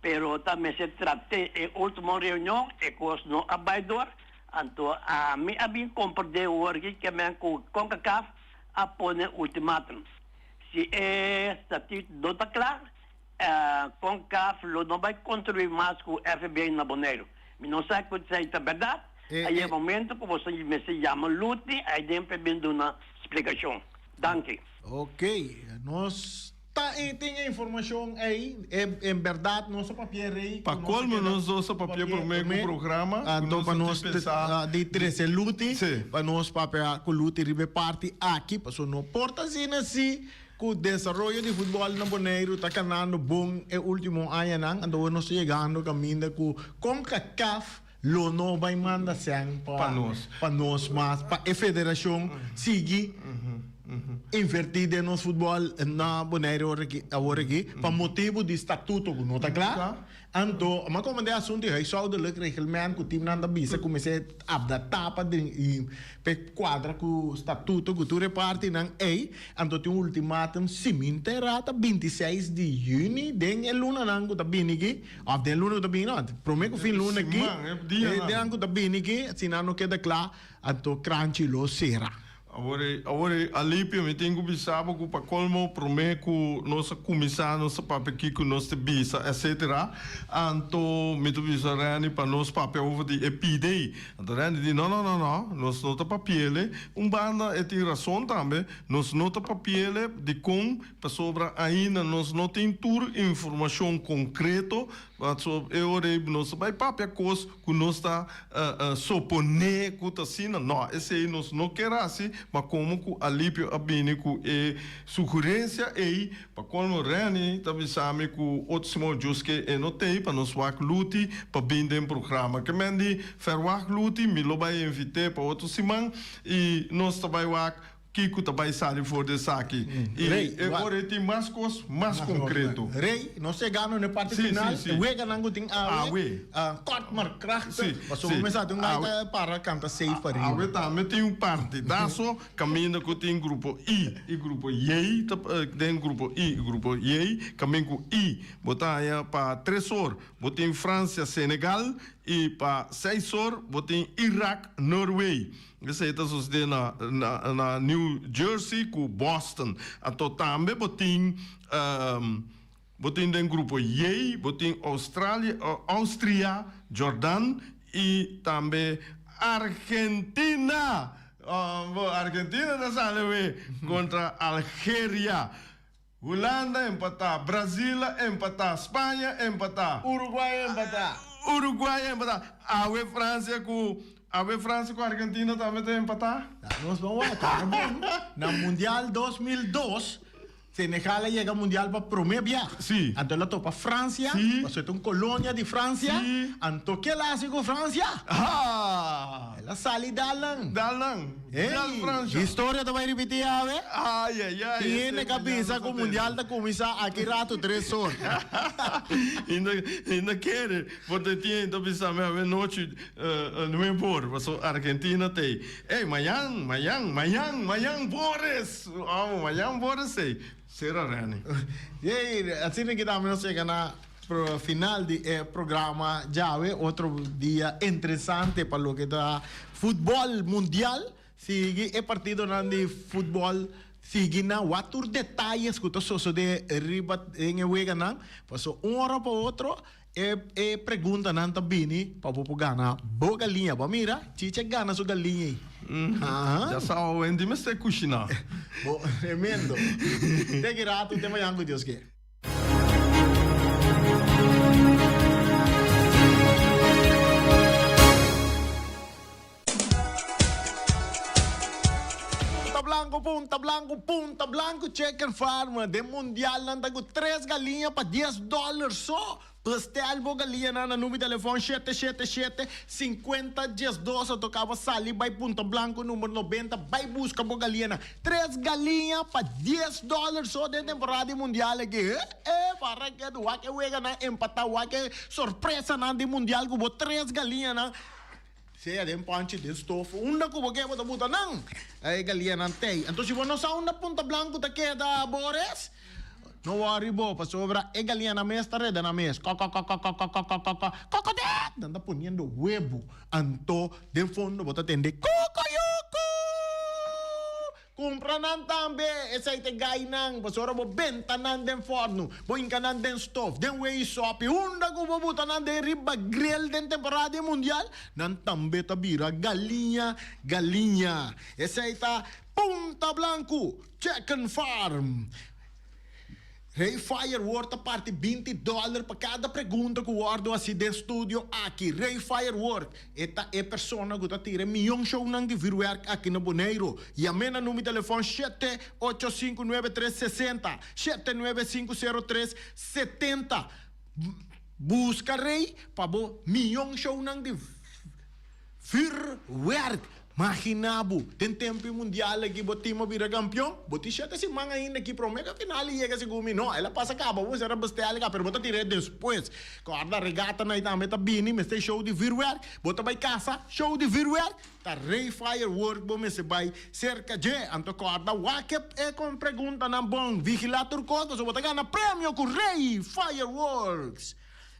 pero ta mester trat'é e ultimo reunion e kos no a bai dor, anto ami a bin komprendé awor ki ke men ku Concacaf a pone ultimatum. Si e statuut no ta kla, Concaf lo no bai kontribuí mas ku FB na Boneiru. Mi no sa ku esei ta bèrdat. A yega momento ku boso mester yama Luti aiden pa e bin duna splikashon. Danki. Ok, nos ta tin e informashon ei. En bèrdat nos a papia rei. Pa kolmo nos dos a papia promé ku programa. Anto pa nos di trese Luti pa nos papia ku Luti riba e parti aki pasobra no por ta asina si Ku desaroyo di futbòl na Boneiru ta kanando bon e último añanan, anto nos ta yegando kaminda ku Concacaf lo no bai manda sèn pa pa nos mas pa e federashon sigui invertí den nos futbòl na Boneiru awor aki pa motibu di statuto ku no ta kla. Anto, m'a komand'é asuntu di huishoudelijk reglement ku timnan ta bisa ku mester apdatá pa den i p'e kuadra ku statuto ku tur e partinan ei. Anto tin un ultimatum si mi enterá ta 26 di yüni den e lunanan ku ta bini aki, òf den e luna ku ta bini no, promé ku fin luna aki, e dianan ku ta bini aki, si nan no keda kla, anto kranchi lo sera. Awor e, awor e, Alipio, mi tin ku bisa bo ku pa kolmo promé ku nos a kuminsá nos ta papia kiko nos ta bisa etsetera, anto mi ta bisa Renny pa nos papia over di e pide. Anto Renny di no no no no, nos no ta papiele, un banda e tin rason tambe, nos no ta papiele dikon pasobra ainda nos no tin tur informashon konkreto, pasobra e ora ei nos ta bai papia kos ku nos ta soponé ku ta asina. No, esei nos no ker hasi, ma komo ku Alipio a bini ku e sugerensia ei, pa kolmo Renny ta bisa mi ku otro siman djuske e no t'ei pa nos wak Luti pa bin den programa. Ke men di fèrwagt Luti, mi lo bai invit'é pa otro siman i nos ta bai wak Kiko ta bai sali for di esaki? I Rey, e wa- ora ei tin mas kos mas konkreto. Rey, nos yegando na e parti Sí, final, sí, sí. e weganan ku tin awe, Awe. ah, kort maar krachtig. Sí, Pasobra sí. mester tin un Awe. gaita para kanta safe ariba. Awe tambe tin un partidazo kaminda ku tin grupo I i grupo J ta den grupo I i grupo J kamin ku I bo ta haña pa tres or bo tin Francia Senegal i pa seis or bo tin Irak Norway. Esei ta sosodé na na New Jersey ku Boston. Anto tambe bo tin bo tin den grupo J bo tin Australia, Austria, Jordan i tambe Argentina. Bo Argentina ta sali awe kontra Algeria. Hulanda empatá, Brazil a empatá, Spaña empatá. Uruguay empatá. Uruguay empatá. Awe Francia ku awe Francia ku Argentina tambe ta empatá. Nos ban wak, ta bon. Na Mundial 2002, Senegal a yega Mundial pa promé biaha. Sí. Anto el a topa Francia, Sí. pasobra ta un kolonia di Francia. Sí. Anto ke el a hasi ku Francia? Ha! El a sali dal nan. Dal nan. Ey, Dal Francia. historia ta bai ripití awe. Ay, ay, ay. Tin hende ka bisa ku mundial ta kuminsá aki rato tres or. Hinda, hinda kere, porque tin hende ta bisa mi awe nochi nuebe or, paso Argentina t'ey. Ey, mañan, mañan, mañan, mañan Boris! Amo, mañan Boris ey. Sera Renny. Yey, asina ki tambe nos yega na final di e programa djawe. Otro dia interesante pa loke ta futbol mundial. Sigui e partidonan di futbol, sigui nan wak tur detayes ku ta sosode riba den e weganan. Paso un ora pa otro E e preguntanan ta bini pa bo por gana bo galiña. Bo a mira? Chichi a gana su galiña ei. Aha. Ya sa awe di mester kushiná. Bo, tremendo. Te ki rato, te mañan ku Dios ke. Punta Blanco, Punta Blanco, Punta Blanco Chicken Farm den mundial nan ta cu tres galiña pa dies dollar so. Bestel bo galiñanan na number telefon shete shete shete sinkuenta diesdos o toca bo sali bay Punta Blanco number nobenta bay busca bo galiñanan. Tres galiña pa dies dollar so den temporada di mundial aki. He he para ke wak e weganan empata wak e sorpresanan di mundial cu bo tres galiñanan. Sea den panchi, den stof, unda ku bo ke bo ta buta nan. E galianan t'ei. Anto si bo no sa unda Punta Blanco ta keda, Boris, no wòri bo, pasobra e galianan mes ta reda nan mes. Kòkòkòkòkòkòkòkò, kòkòdèk! Nan ta poniendo webu. Anto den fondo bo ta tende kòkòyòkò! Kumpra nan tambe, esei ta e gainan, pasobra bo benta nan den fòrnu, bo hinka nan den stof, den wei sòpi, unda ku bo buta nan den riba grill den temporada di e mundial, nan tambe ta bira galiña, galiña. Esei ta Punta Blanku Chicken Farm. Rey Firework ta parti 20 dòler pa kada pregunta ku wòrdu hasi den studio aki. Rey Firework e ta e persona ku ta tira e mion shownan di vürwèrk aki na Boneiru. Yam'é na number di telefòn 7859360, 7950370. Buska Rey pa bo mion shownan di vürwèrk. Magina bo, den tempu e mundial aki bo team a bira kampion, bo tin shete siman ainda aki prome ku e final a yega segun mi. No, el a pasa kaba, bo mester a bestel ka, pero bo ta tir'é despues. Kòrda regatanan ei tambe ta bini, mester show di vürwèrk, bo ta bai kasa, show di vürwèrk, ta Rey Firework bo mester bai serka dje. Anto kòrda wak e kon preguntanan bon, vigilá tur kos pasobra bo ta gana premio ku Rey Fireworks.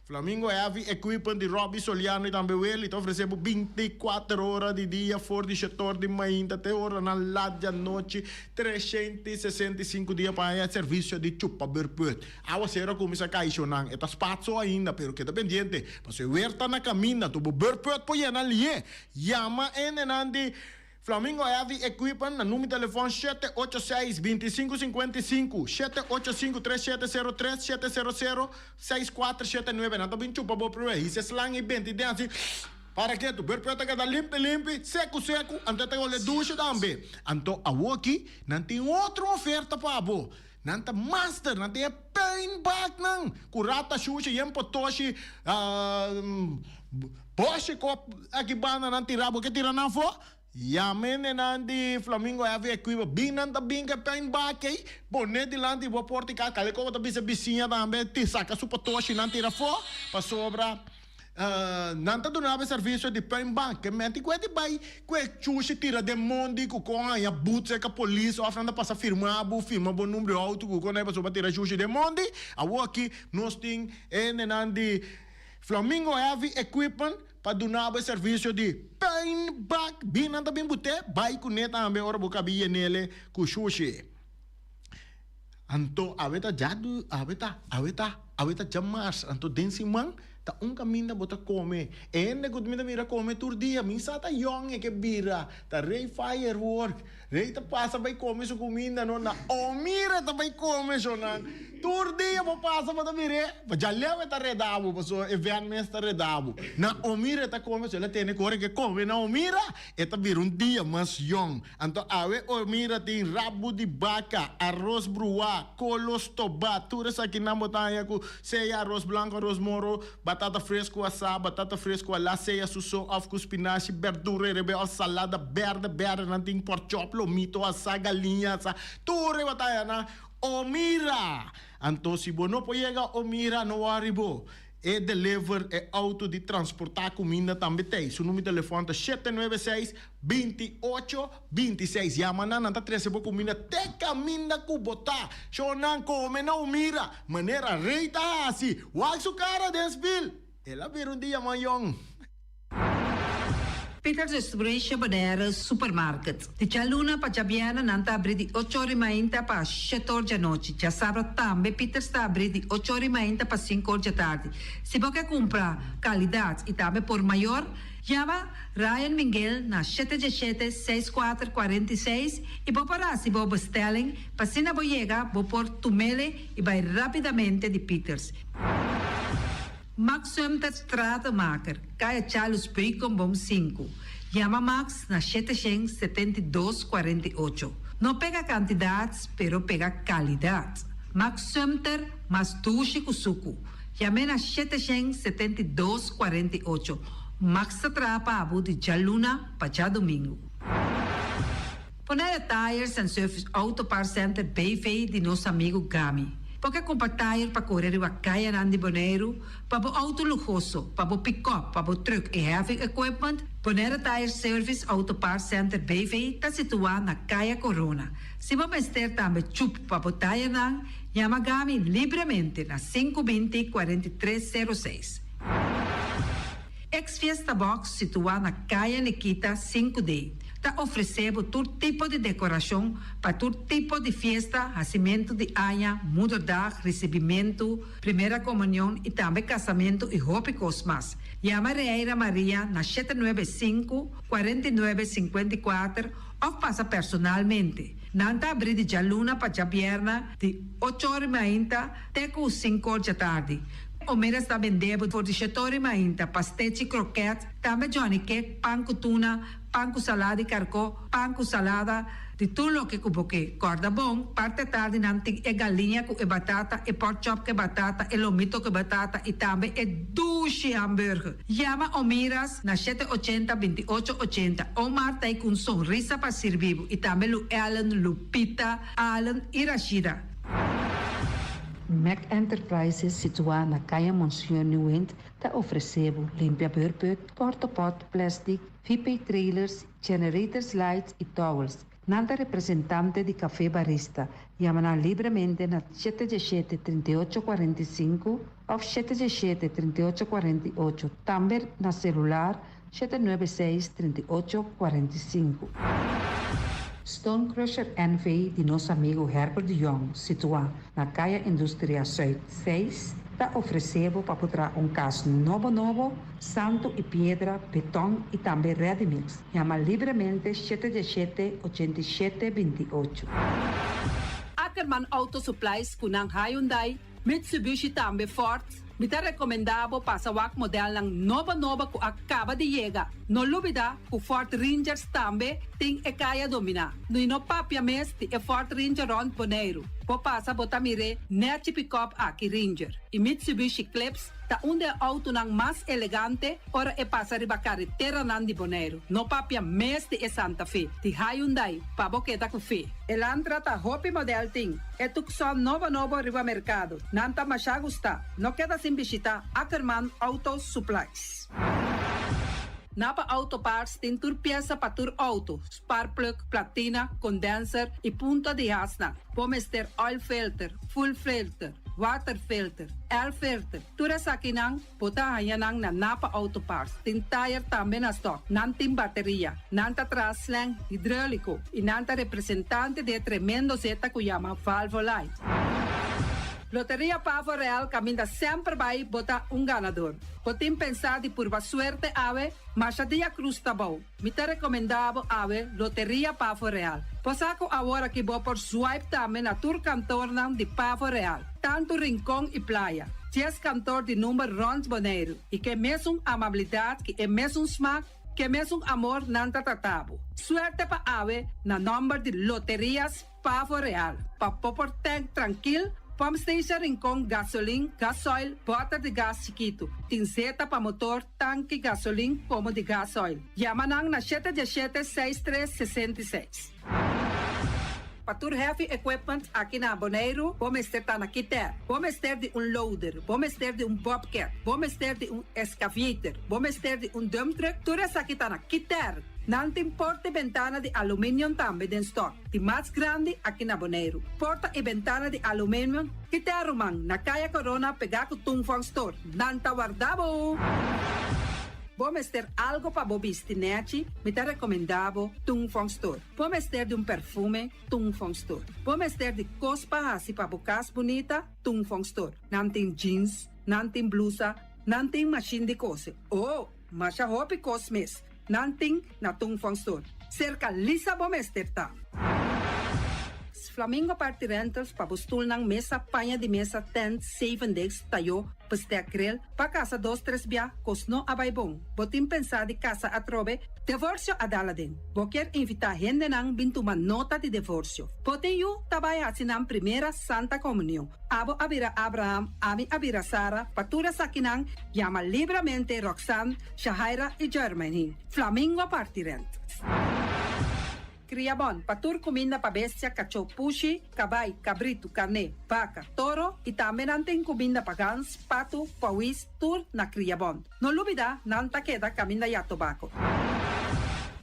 Flamingo Heavy Equipment di Robby Soliano y tambe Willy ta ofrece bo 24 ora di dia for di shetor di mainta te oranan lat di anochi 365 dia pa aña servicio di chupa berput. Awacero a cuminsa cay shonan e ta spatso ainda pero keda pendiente pasobra e weer ta na caminda anto bo berput por yena lié. Yama hendenan di Flamingo Heavy Equipment na number telefon 786 2555, 785 3703, 700 6479. Nan ta bin chupa bo prue. Hisa slang y benti den asi para ketu. Berpio ta keda limpi limpi, seku seku, anto e ta ole dushi tambe. Anto awoki nan tin otro oferta pa bo. Nan ta master, nan tin e puinbaknan ku rata shushi yen potoshi boshi kop aki banda nan tira bo ke tira nan afo. Yama hendenan di Flamingo Heavy Equipment bin nan ta bin ku e puinbak ei pone dilanti bo porta i kaka. Kale ku bo ta bisa bisiña tambe ti saka su potoshi nan tira afo pasobra Nan ta duna bo e servisio di puinbak. Ke menti ku e di bai ku e chushi tira den mondi ku kon haña but serka polis òf nan ta pasa firma bo, firma bo number di outo ku kon pasobra bo tira chushi den mondi. Awor aki nos tin e hendenan di Flamingo Heavy Equipment pa duna bo e servisio di puinbak. Bin nan ta bin but'é, bai kuné tambe ora bo kabi yen'ele ku shushi. Anto awe ta djadu, awe ta, awe ta, awe ta djamars, anto den siman ta un kaminda bo ta kome. E hende ku mi ta mira kome tur dia, mi sa ta yòn e ke bira, ta Rey Firework. Rey ta pasa bai kome su kuminda no na Omira ta bai kome shonnan. Tur dia bo pasa bo ta mir'é, pa djaleu e ta reda bo, pasobra e vènt mes ta reda bo. Na Omira e ta kome, so el a tene ku ora ke kome na Omira, e ta bira un dia mas yòn. Anto awe o mira tin rabu di baka, aros bruá, kolo stobá, tur esakinan bo ta haña ku sea aros blanku, aros moro, batata fresku asá, batata fresku alá, sea su so òf ku spinashi, berdura e rebe òf salada bèrdè bèrdè, nan tin pòrchòp, lomito asá, galiña asá, tur e bo ta haña na O mira! Anto si bo no por yega O mira, no wòri bo. E deliver e auto di transportá kuminda tambe t'ei. Su numero di telefòn ta 796 28 26. Yama nan, nan ta trese bo kuminda te kaminda ku bo ta. Sho nan kome na un mira manera rei ta hasi. Wak su kara den spil. El a bira un dia mayon. Peters Restauration Bonaire Supermarket. Di djaluna pa djabièrnè nan ta abrí di ocho or di mainta pa shete or djanochi. Djasabra tambe Peters ta abrí di ocho or di mainta pa sinku or djatardi. Si bo ke kumpra kalidat i tambe por mayor, yama Ryan Minguel na shete djeshete, seis kuater, 46 i bo por hasi bo bestelling pa asina bo yega bo por tumele i bai rapidamente di Peters. Max Sumter Stratenmaker, Kaya Charles Beukenboom sinku. Yama Max na 772 48. No pega kantidat, pero pega kalidat. Max Sumter, mas dushi ku suku. Yam'é na 772 48. Max ta traha pa bo di djaluna pa djadumingu. Bonaire Tires and Service Auto Parts Center BV di nos amigu Gami. Bo ke kumpra tire pa kore riba kayanan di Boneiru, pa bo outo luhoso, pa bo pikòp, pa bo trùk i heavy equipment? Bonaire Tire Service Auto Parts Center BV ta situá na Kaya Korona. Si bo mester tambe chup pa bo tayernan, yama Gami libremente na 520 43 06. Ex Fiesta Box situá na Kaya Nikita 5D. Ta ofresé bo tur tipo di dekorashon pa tur tipo di fiesta, hasimentu di aña, moederdag, risibimentu, primera komunion i tambe kasamentu i hopi kos mas. Yama Reira Maria na 795, 49, 54 òf pasa personalmente. Nan ta abrí di djaluna pa djabièrnè di ocho or i mainta te ku sinku or djatardi. Omeras ta bendé bo for di shete or i mainta pastechi, krokèt, tambe johnny cake, pan ku tuna, pan ku salada di karkó, pan ku salada, di tur loke ku bo ke. Kòrda bon, parti atardi nan tin e galiña ku e batata, e pork chop ku e batata, e lomito ku e batata i tambe e dushi hamburger. Yama Omiras na shete ochenta, 28 ochenta. Omar ta ei ku un sonrisa pa sirbi bo i tambe Lu Ellen, Lupita, Allen i Rashida. Mac Enterprises situá na Kaya Monseñor Nieuwind ta ofresé bo limpia beurput, portapot, plastic, VP trailers, generators lights y towels. Nan ta representante di Café Barista. Yama nan libremente na 717 38 45 of 717 38 48. Tambe na celular 796 38 45. Stone Crusher NV di nos amigo Herbert de Jong, situá na Kaya Industria Zuid 6, ta ofresé bo pa traha un kas nobo nobo, santu i piedra, beton i tambe ready mix. Yama libremente 717 87 28. Ackerman Auto Supplies ku nan Hyundai, Mitsubishi tambe Ford. Mi ta rekomendá bo pasa wak modelnan nobo nobo ku a kaba di yega. No lubidá ku Ford Rangers tambe tin e kaya dominá. I no papia mes di e Ford Ranger rònt Boneiru. Bo pasa bo ta mira nèchi pick-up aki Ranger. I Mitsubishi Eclipse ta un di e outonan mas elegante ora e pasa riba kareteranan di Boneiru. No papia mes di e Santa Fe. Di Hyundai, pa bo keda ku fe. Elantra ta hopi model tin. E Tucson nobo nobo riba merkado. Nan ta masha gusta. No keda sin bishitá Ackerman Auto Supplies. Napa Auto Parts tin tur piesa pa tur outo, spark plug, platina, condenser i punta di hasnan. Bo mester oil filter, fuel filter, water filter, air filter. Tur esakinan, bo ta haña nan na Napa Auto Parts. Tin tire tambe na stock. Nan tin bateria. Nan ta traha slang hidráuliko. I nan ta representante di e tremendo zeta ku yama Valvoline. Loteria Pavo Real kaminda semper bai bo ta un ganadó. Bo tin pensá di purba suerte awe, masha dia krus ta bou. Mi ta rekomendá bo awe Loteria Pavo Real. Bo sa ku awor aki bo por swipe tambe na tur kantornan di Pavo Real, tantu Rincon i Playa. 10 kantor di number rònt Boneiru i ku e mesun amabilidat, ku e mesun smak, ku e mesun amor nan ta trata bo. Suerte pa awe na nòmber di Loterias Pavo Real. Pa bo por tank trankil, pump station Rincon, gasolin, gasoil, bòter di gas chikitu. Tin zeta pa motor, tanki, gasolin, komo di gasoil. Yama nan na 717 6366. Pa tur heavy equipment aki na Boneiru, bo mester ta na Kiter. Bo mester di un loader, bo mester di un bobcat, bo mester di un excavator, bo mester di un dump truck, tur esaki ta na Kiter. Nan tin porta i bentana di aluminium tambe den stock. Di mas grandi aki na Boneiru. Porta i bentana di aluminium, Kiter ruman, na Kaya Corona pegá ku Tung Fong Store. Nan ta warda bo! Bo mester algo pa bo bisti nèchi, mi ta rekomendá bo Tung Fong Store. Bo mester di un perfume, Tung Fong Store. Bo mester di kos pa hasi pa bo kas bunita, Tung Fong Store. Nan tin jeans, nan tin blusa, nan tin mashin di kose. Oh, masha hopi kos mes. Nan tin na Tung Fong Store. Serka Lisa bo mester ta. Flamingo Party Rentals pa bo stulnan mesa, paña di mesa, tent, seven days, tayó, bestek grill, pa kasa dos tres bia, kos no a bai bon. Bo tin pensá di kasa atrobe, divorsio a dal aden. Bo kier invitá hendenan bin tuma nota di divorsio. Bo tin yu ta bai hasi nan primera Santa Komunion. Abo a bira Abraham, ami a bira Sara, pa tur esakinan yama libremente Roxanne, Shahaira i Jermaine. Flamingo Party Rentals. Kriabon, pa tur kuminda pa bestia, kachó, pushi, kabai, kabritu, karné, baka, toro i tambe nan tin kuminda pa gans, patu, pawis, tur na Kriabon. No lubidá, nan ta keda kaminda ya tobako.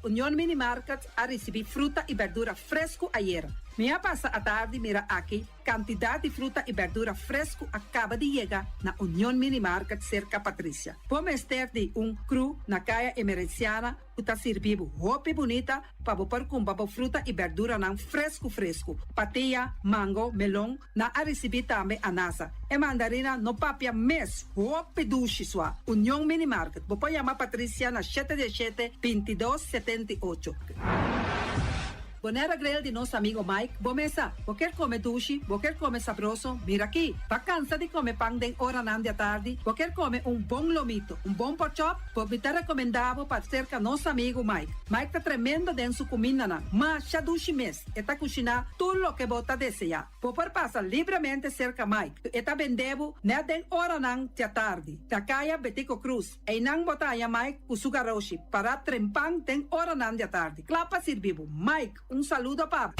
Union Mini Market a risibí fruta i berdura fresku ayera. Mi a pasa atardi mira aki kantidat di fruta i bèrdura fresku a kaba di yega na Union Mini Market serka Patricia. Bo mester di un kru na Kaya Emerenciana ku ta sirbi bo hopi bunita pa bo por kumpra bo fruta i bèrduranan fresku fresku. Patia, mango, melon, nan a risibí tambe anasa. E mandarina no papia mes, hopi dushi sua. Union Mini Market, bo por yama Patricia na shete diesshete, bintidos, 78. Bonaire Grill di nos amigo Mike, bo mesa. Bo kier come dushi, bo kier come sabroso, mira aki. Bo a cansa di come pan den oranan di atardi, bo kier come un bon lomito, un bon porkchop, bo mi ta recomenda bo pa cerca nos amigo Mike. Mike ta tremendo den su cumindanan, masha dushi mes, e ta cushina tur loke bo ta desea. Bo por pasa libremente cerca Mike, e ta bende bo net den oranan di atardi, na caya Betico Croes. Einan bo ta haña Mike ku su garoshi pará trempan den oranan di atardi, kla pa sirbi bo. Mike, un saludo pa bo.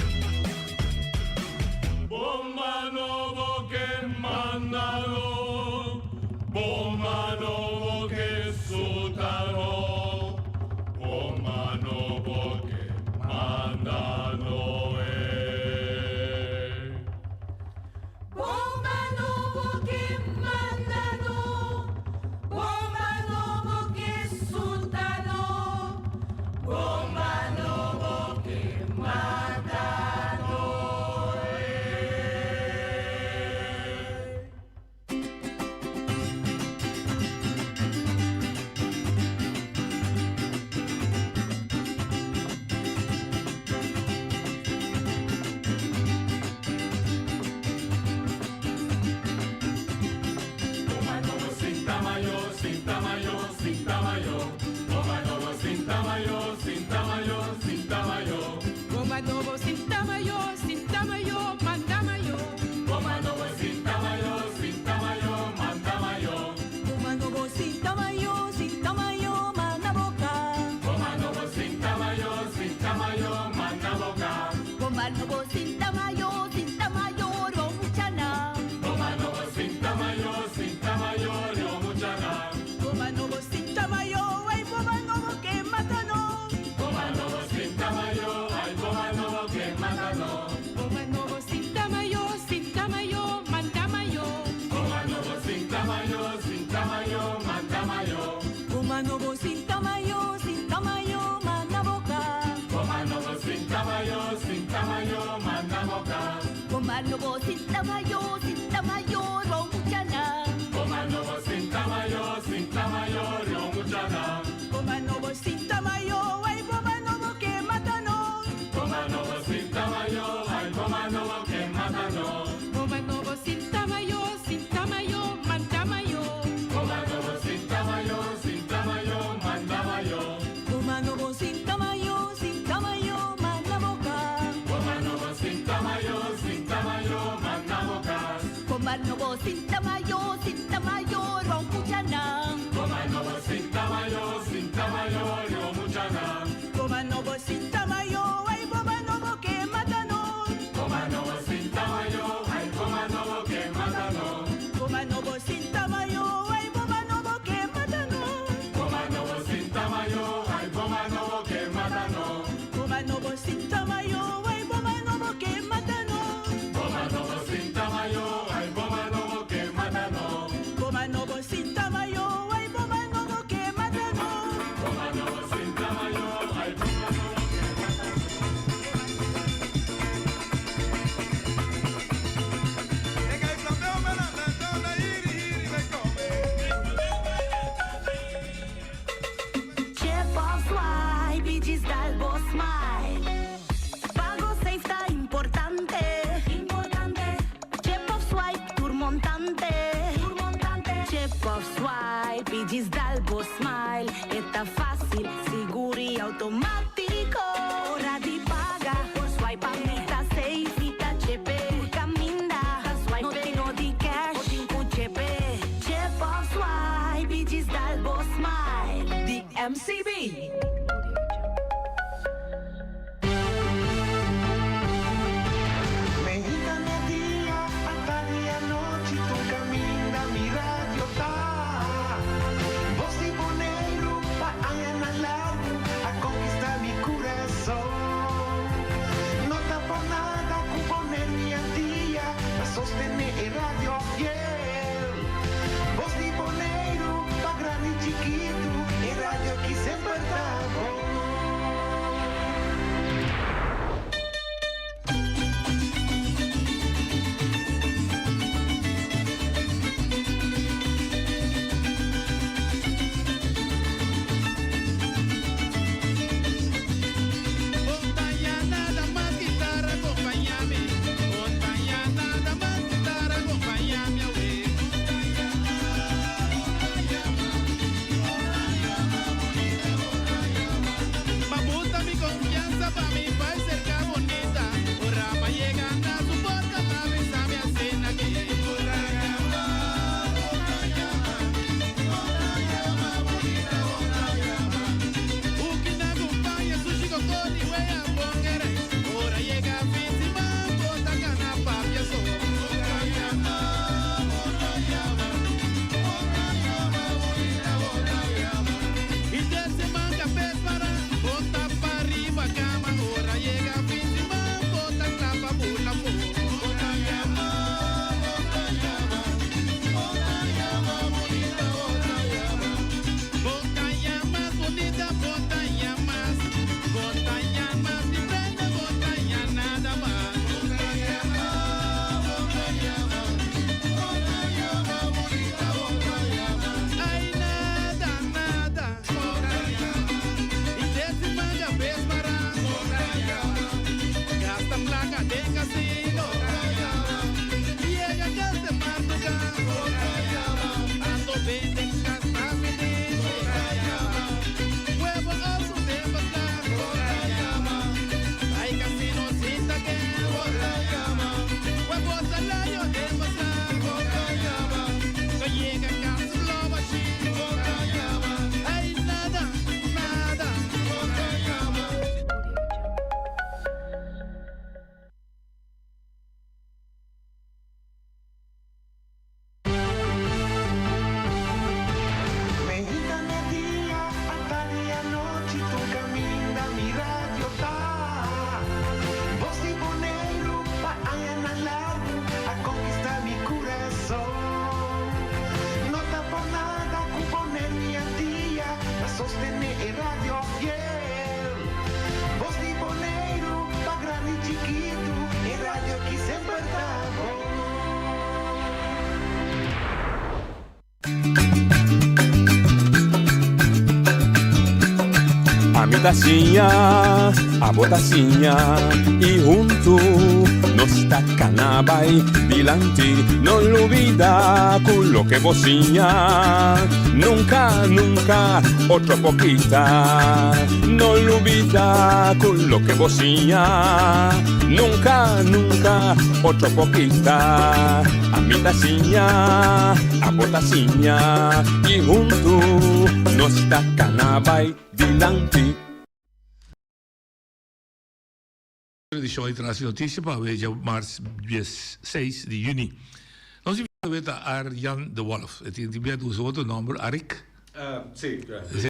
Bomba nobo ke mandalo, bomba nobo ke sutano, bomba nobo ke mandalo eh. Bomba nobo ke mandano, bomba nobo ke sutano, bomba nobo ke matano eh. Bomba nobo sinta mayo, sinta mayo, manda mayo. Bomba nobo sinta mayo, sinta mayo, manda mayo. Bomba nobo sinta mayo, sinta mayo, manda boca. Bomba nobo sinta mayo, sinta mayo, manda boca. Bomba nobo sinta mayo, sinta mayo, ro muchana. Bomba nobo sinta mayo, sinta mayo, ro muchana. Bomba nobo sinta mayo, ay bomba nobo ke matano. Bomba nobo sinta mayo, ay bomba nobo ke matano. Bomba nobo sinta mayo, sinta mayo, manda mayo. Bomba nobo sinta mayo, sinta mayo, manda mayo. Bomba nobo sinta mayo, sinta mayo, manda boca. Bomba nobo sinta mayo, sinta mayo, manda boca. Bomba nobo sinta mayo, sinta mayo, ro muchana. Bomba nobo sinta mayo, sinta mayo, ro muchana. Bomba nobo sinta mayo, ay bomba nobo ke matano. Bomba nobo sinta mayo, ay bomba nobo ke matano. Bomba nobo sinta mayo, sinta mayo, manda mayo. Bomba nobo sinta mayo, sinta mayo, manda mayo. Bomba nobo sinta mayo, sinta mayo, manda boca. Bomba nobo sinta mayo, sinta mayo, manda boca. Bomba nobo sinta mayo, sinta mayo, ro muchana. Bomba nobo sinta mayo, sinta mayo, ro muchana. Bomba nobo sinta mayo, ay bomba nobo ke matano. Bomba nobo sinta mayo, ay bomba nobo ke matano. Bomba nobo sinta mayo, ay bomba nobo ke matano. Bomba nobo sinta mayo, ay bomba nobo ke matano. Bomba nobo sinta mayo, ay bomba nobo ke matano. Bomba nobo sinta mayo, ay bomba nobo ke matano. Bomba nobo sinta mayo, ay bomba nobo ke matano. Bomba nobo sinta mayo, ay bomba nobo ke matano. Chip of swipe, digital bo smile. Pago safe ta importante. Importante. Chip of swipe, tur montante. Tur montante. Chip of swipe, digital bo smile. E ta facil, sigur y automatico. Ora di paga, por swipe pa mi ta safe, mi ta chip. Caminda, swipe no tin nodi cash, bo tin cu chip. Chip of swipe, digital bo smile. Di MCB. Mainta merdia, atardi anochi, tur caminda mi radio ta. Voz di Boneiru, pa añanan largo, a conquista mi curason. No ta por nada. ta siña, abo ta siña i huntu nos ta kana bai dilanti. No lubida ku loke bo siña nunka, nunka otro por kita. No lubida ku loke bo siña nunka, nunka otro por kita. Ami ta siña, abo ta siña i huntu nos ta kana bai dilanti. Edishon di Tras di Notisia pa awe djamars 16 di yüni. Nos invitado awe ta Arjan de Wolff. E tin tin bia usa otro nòmber, Arik? Sí.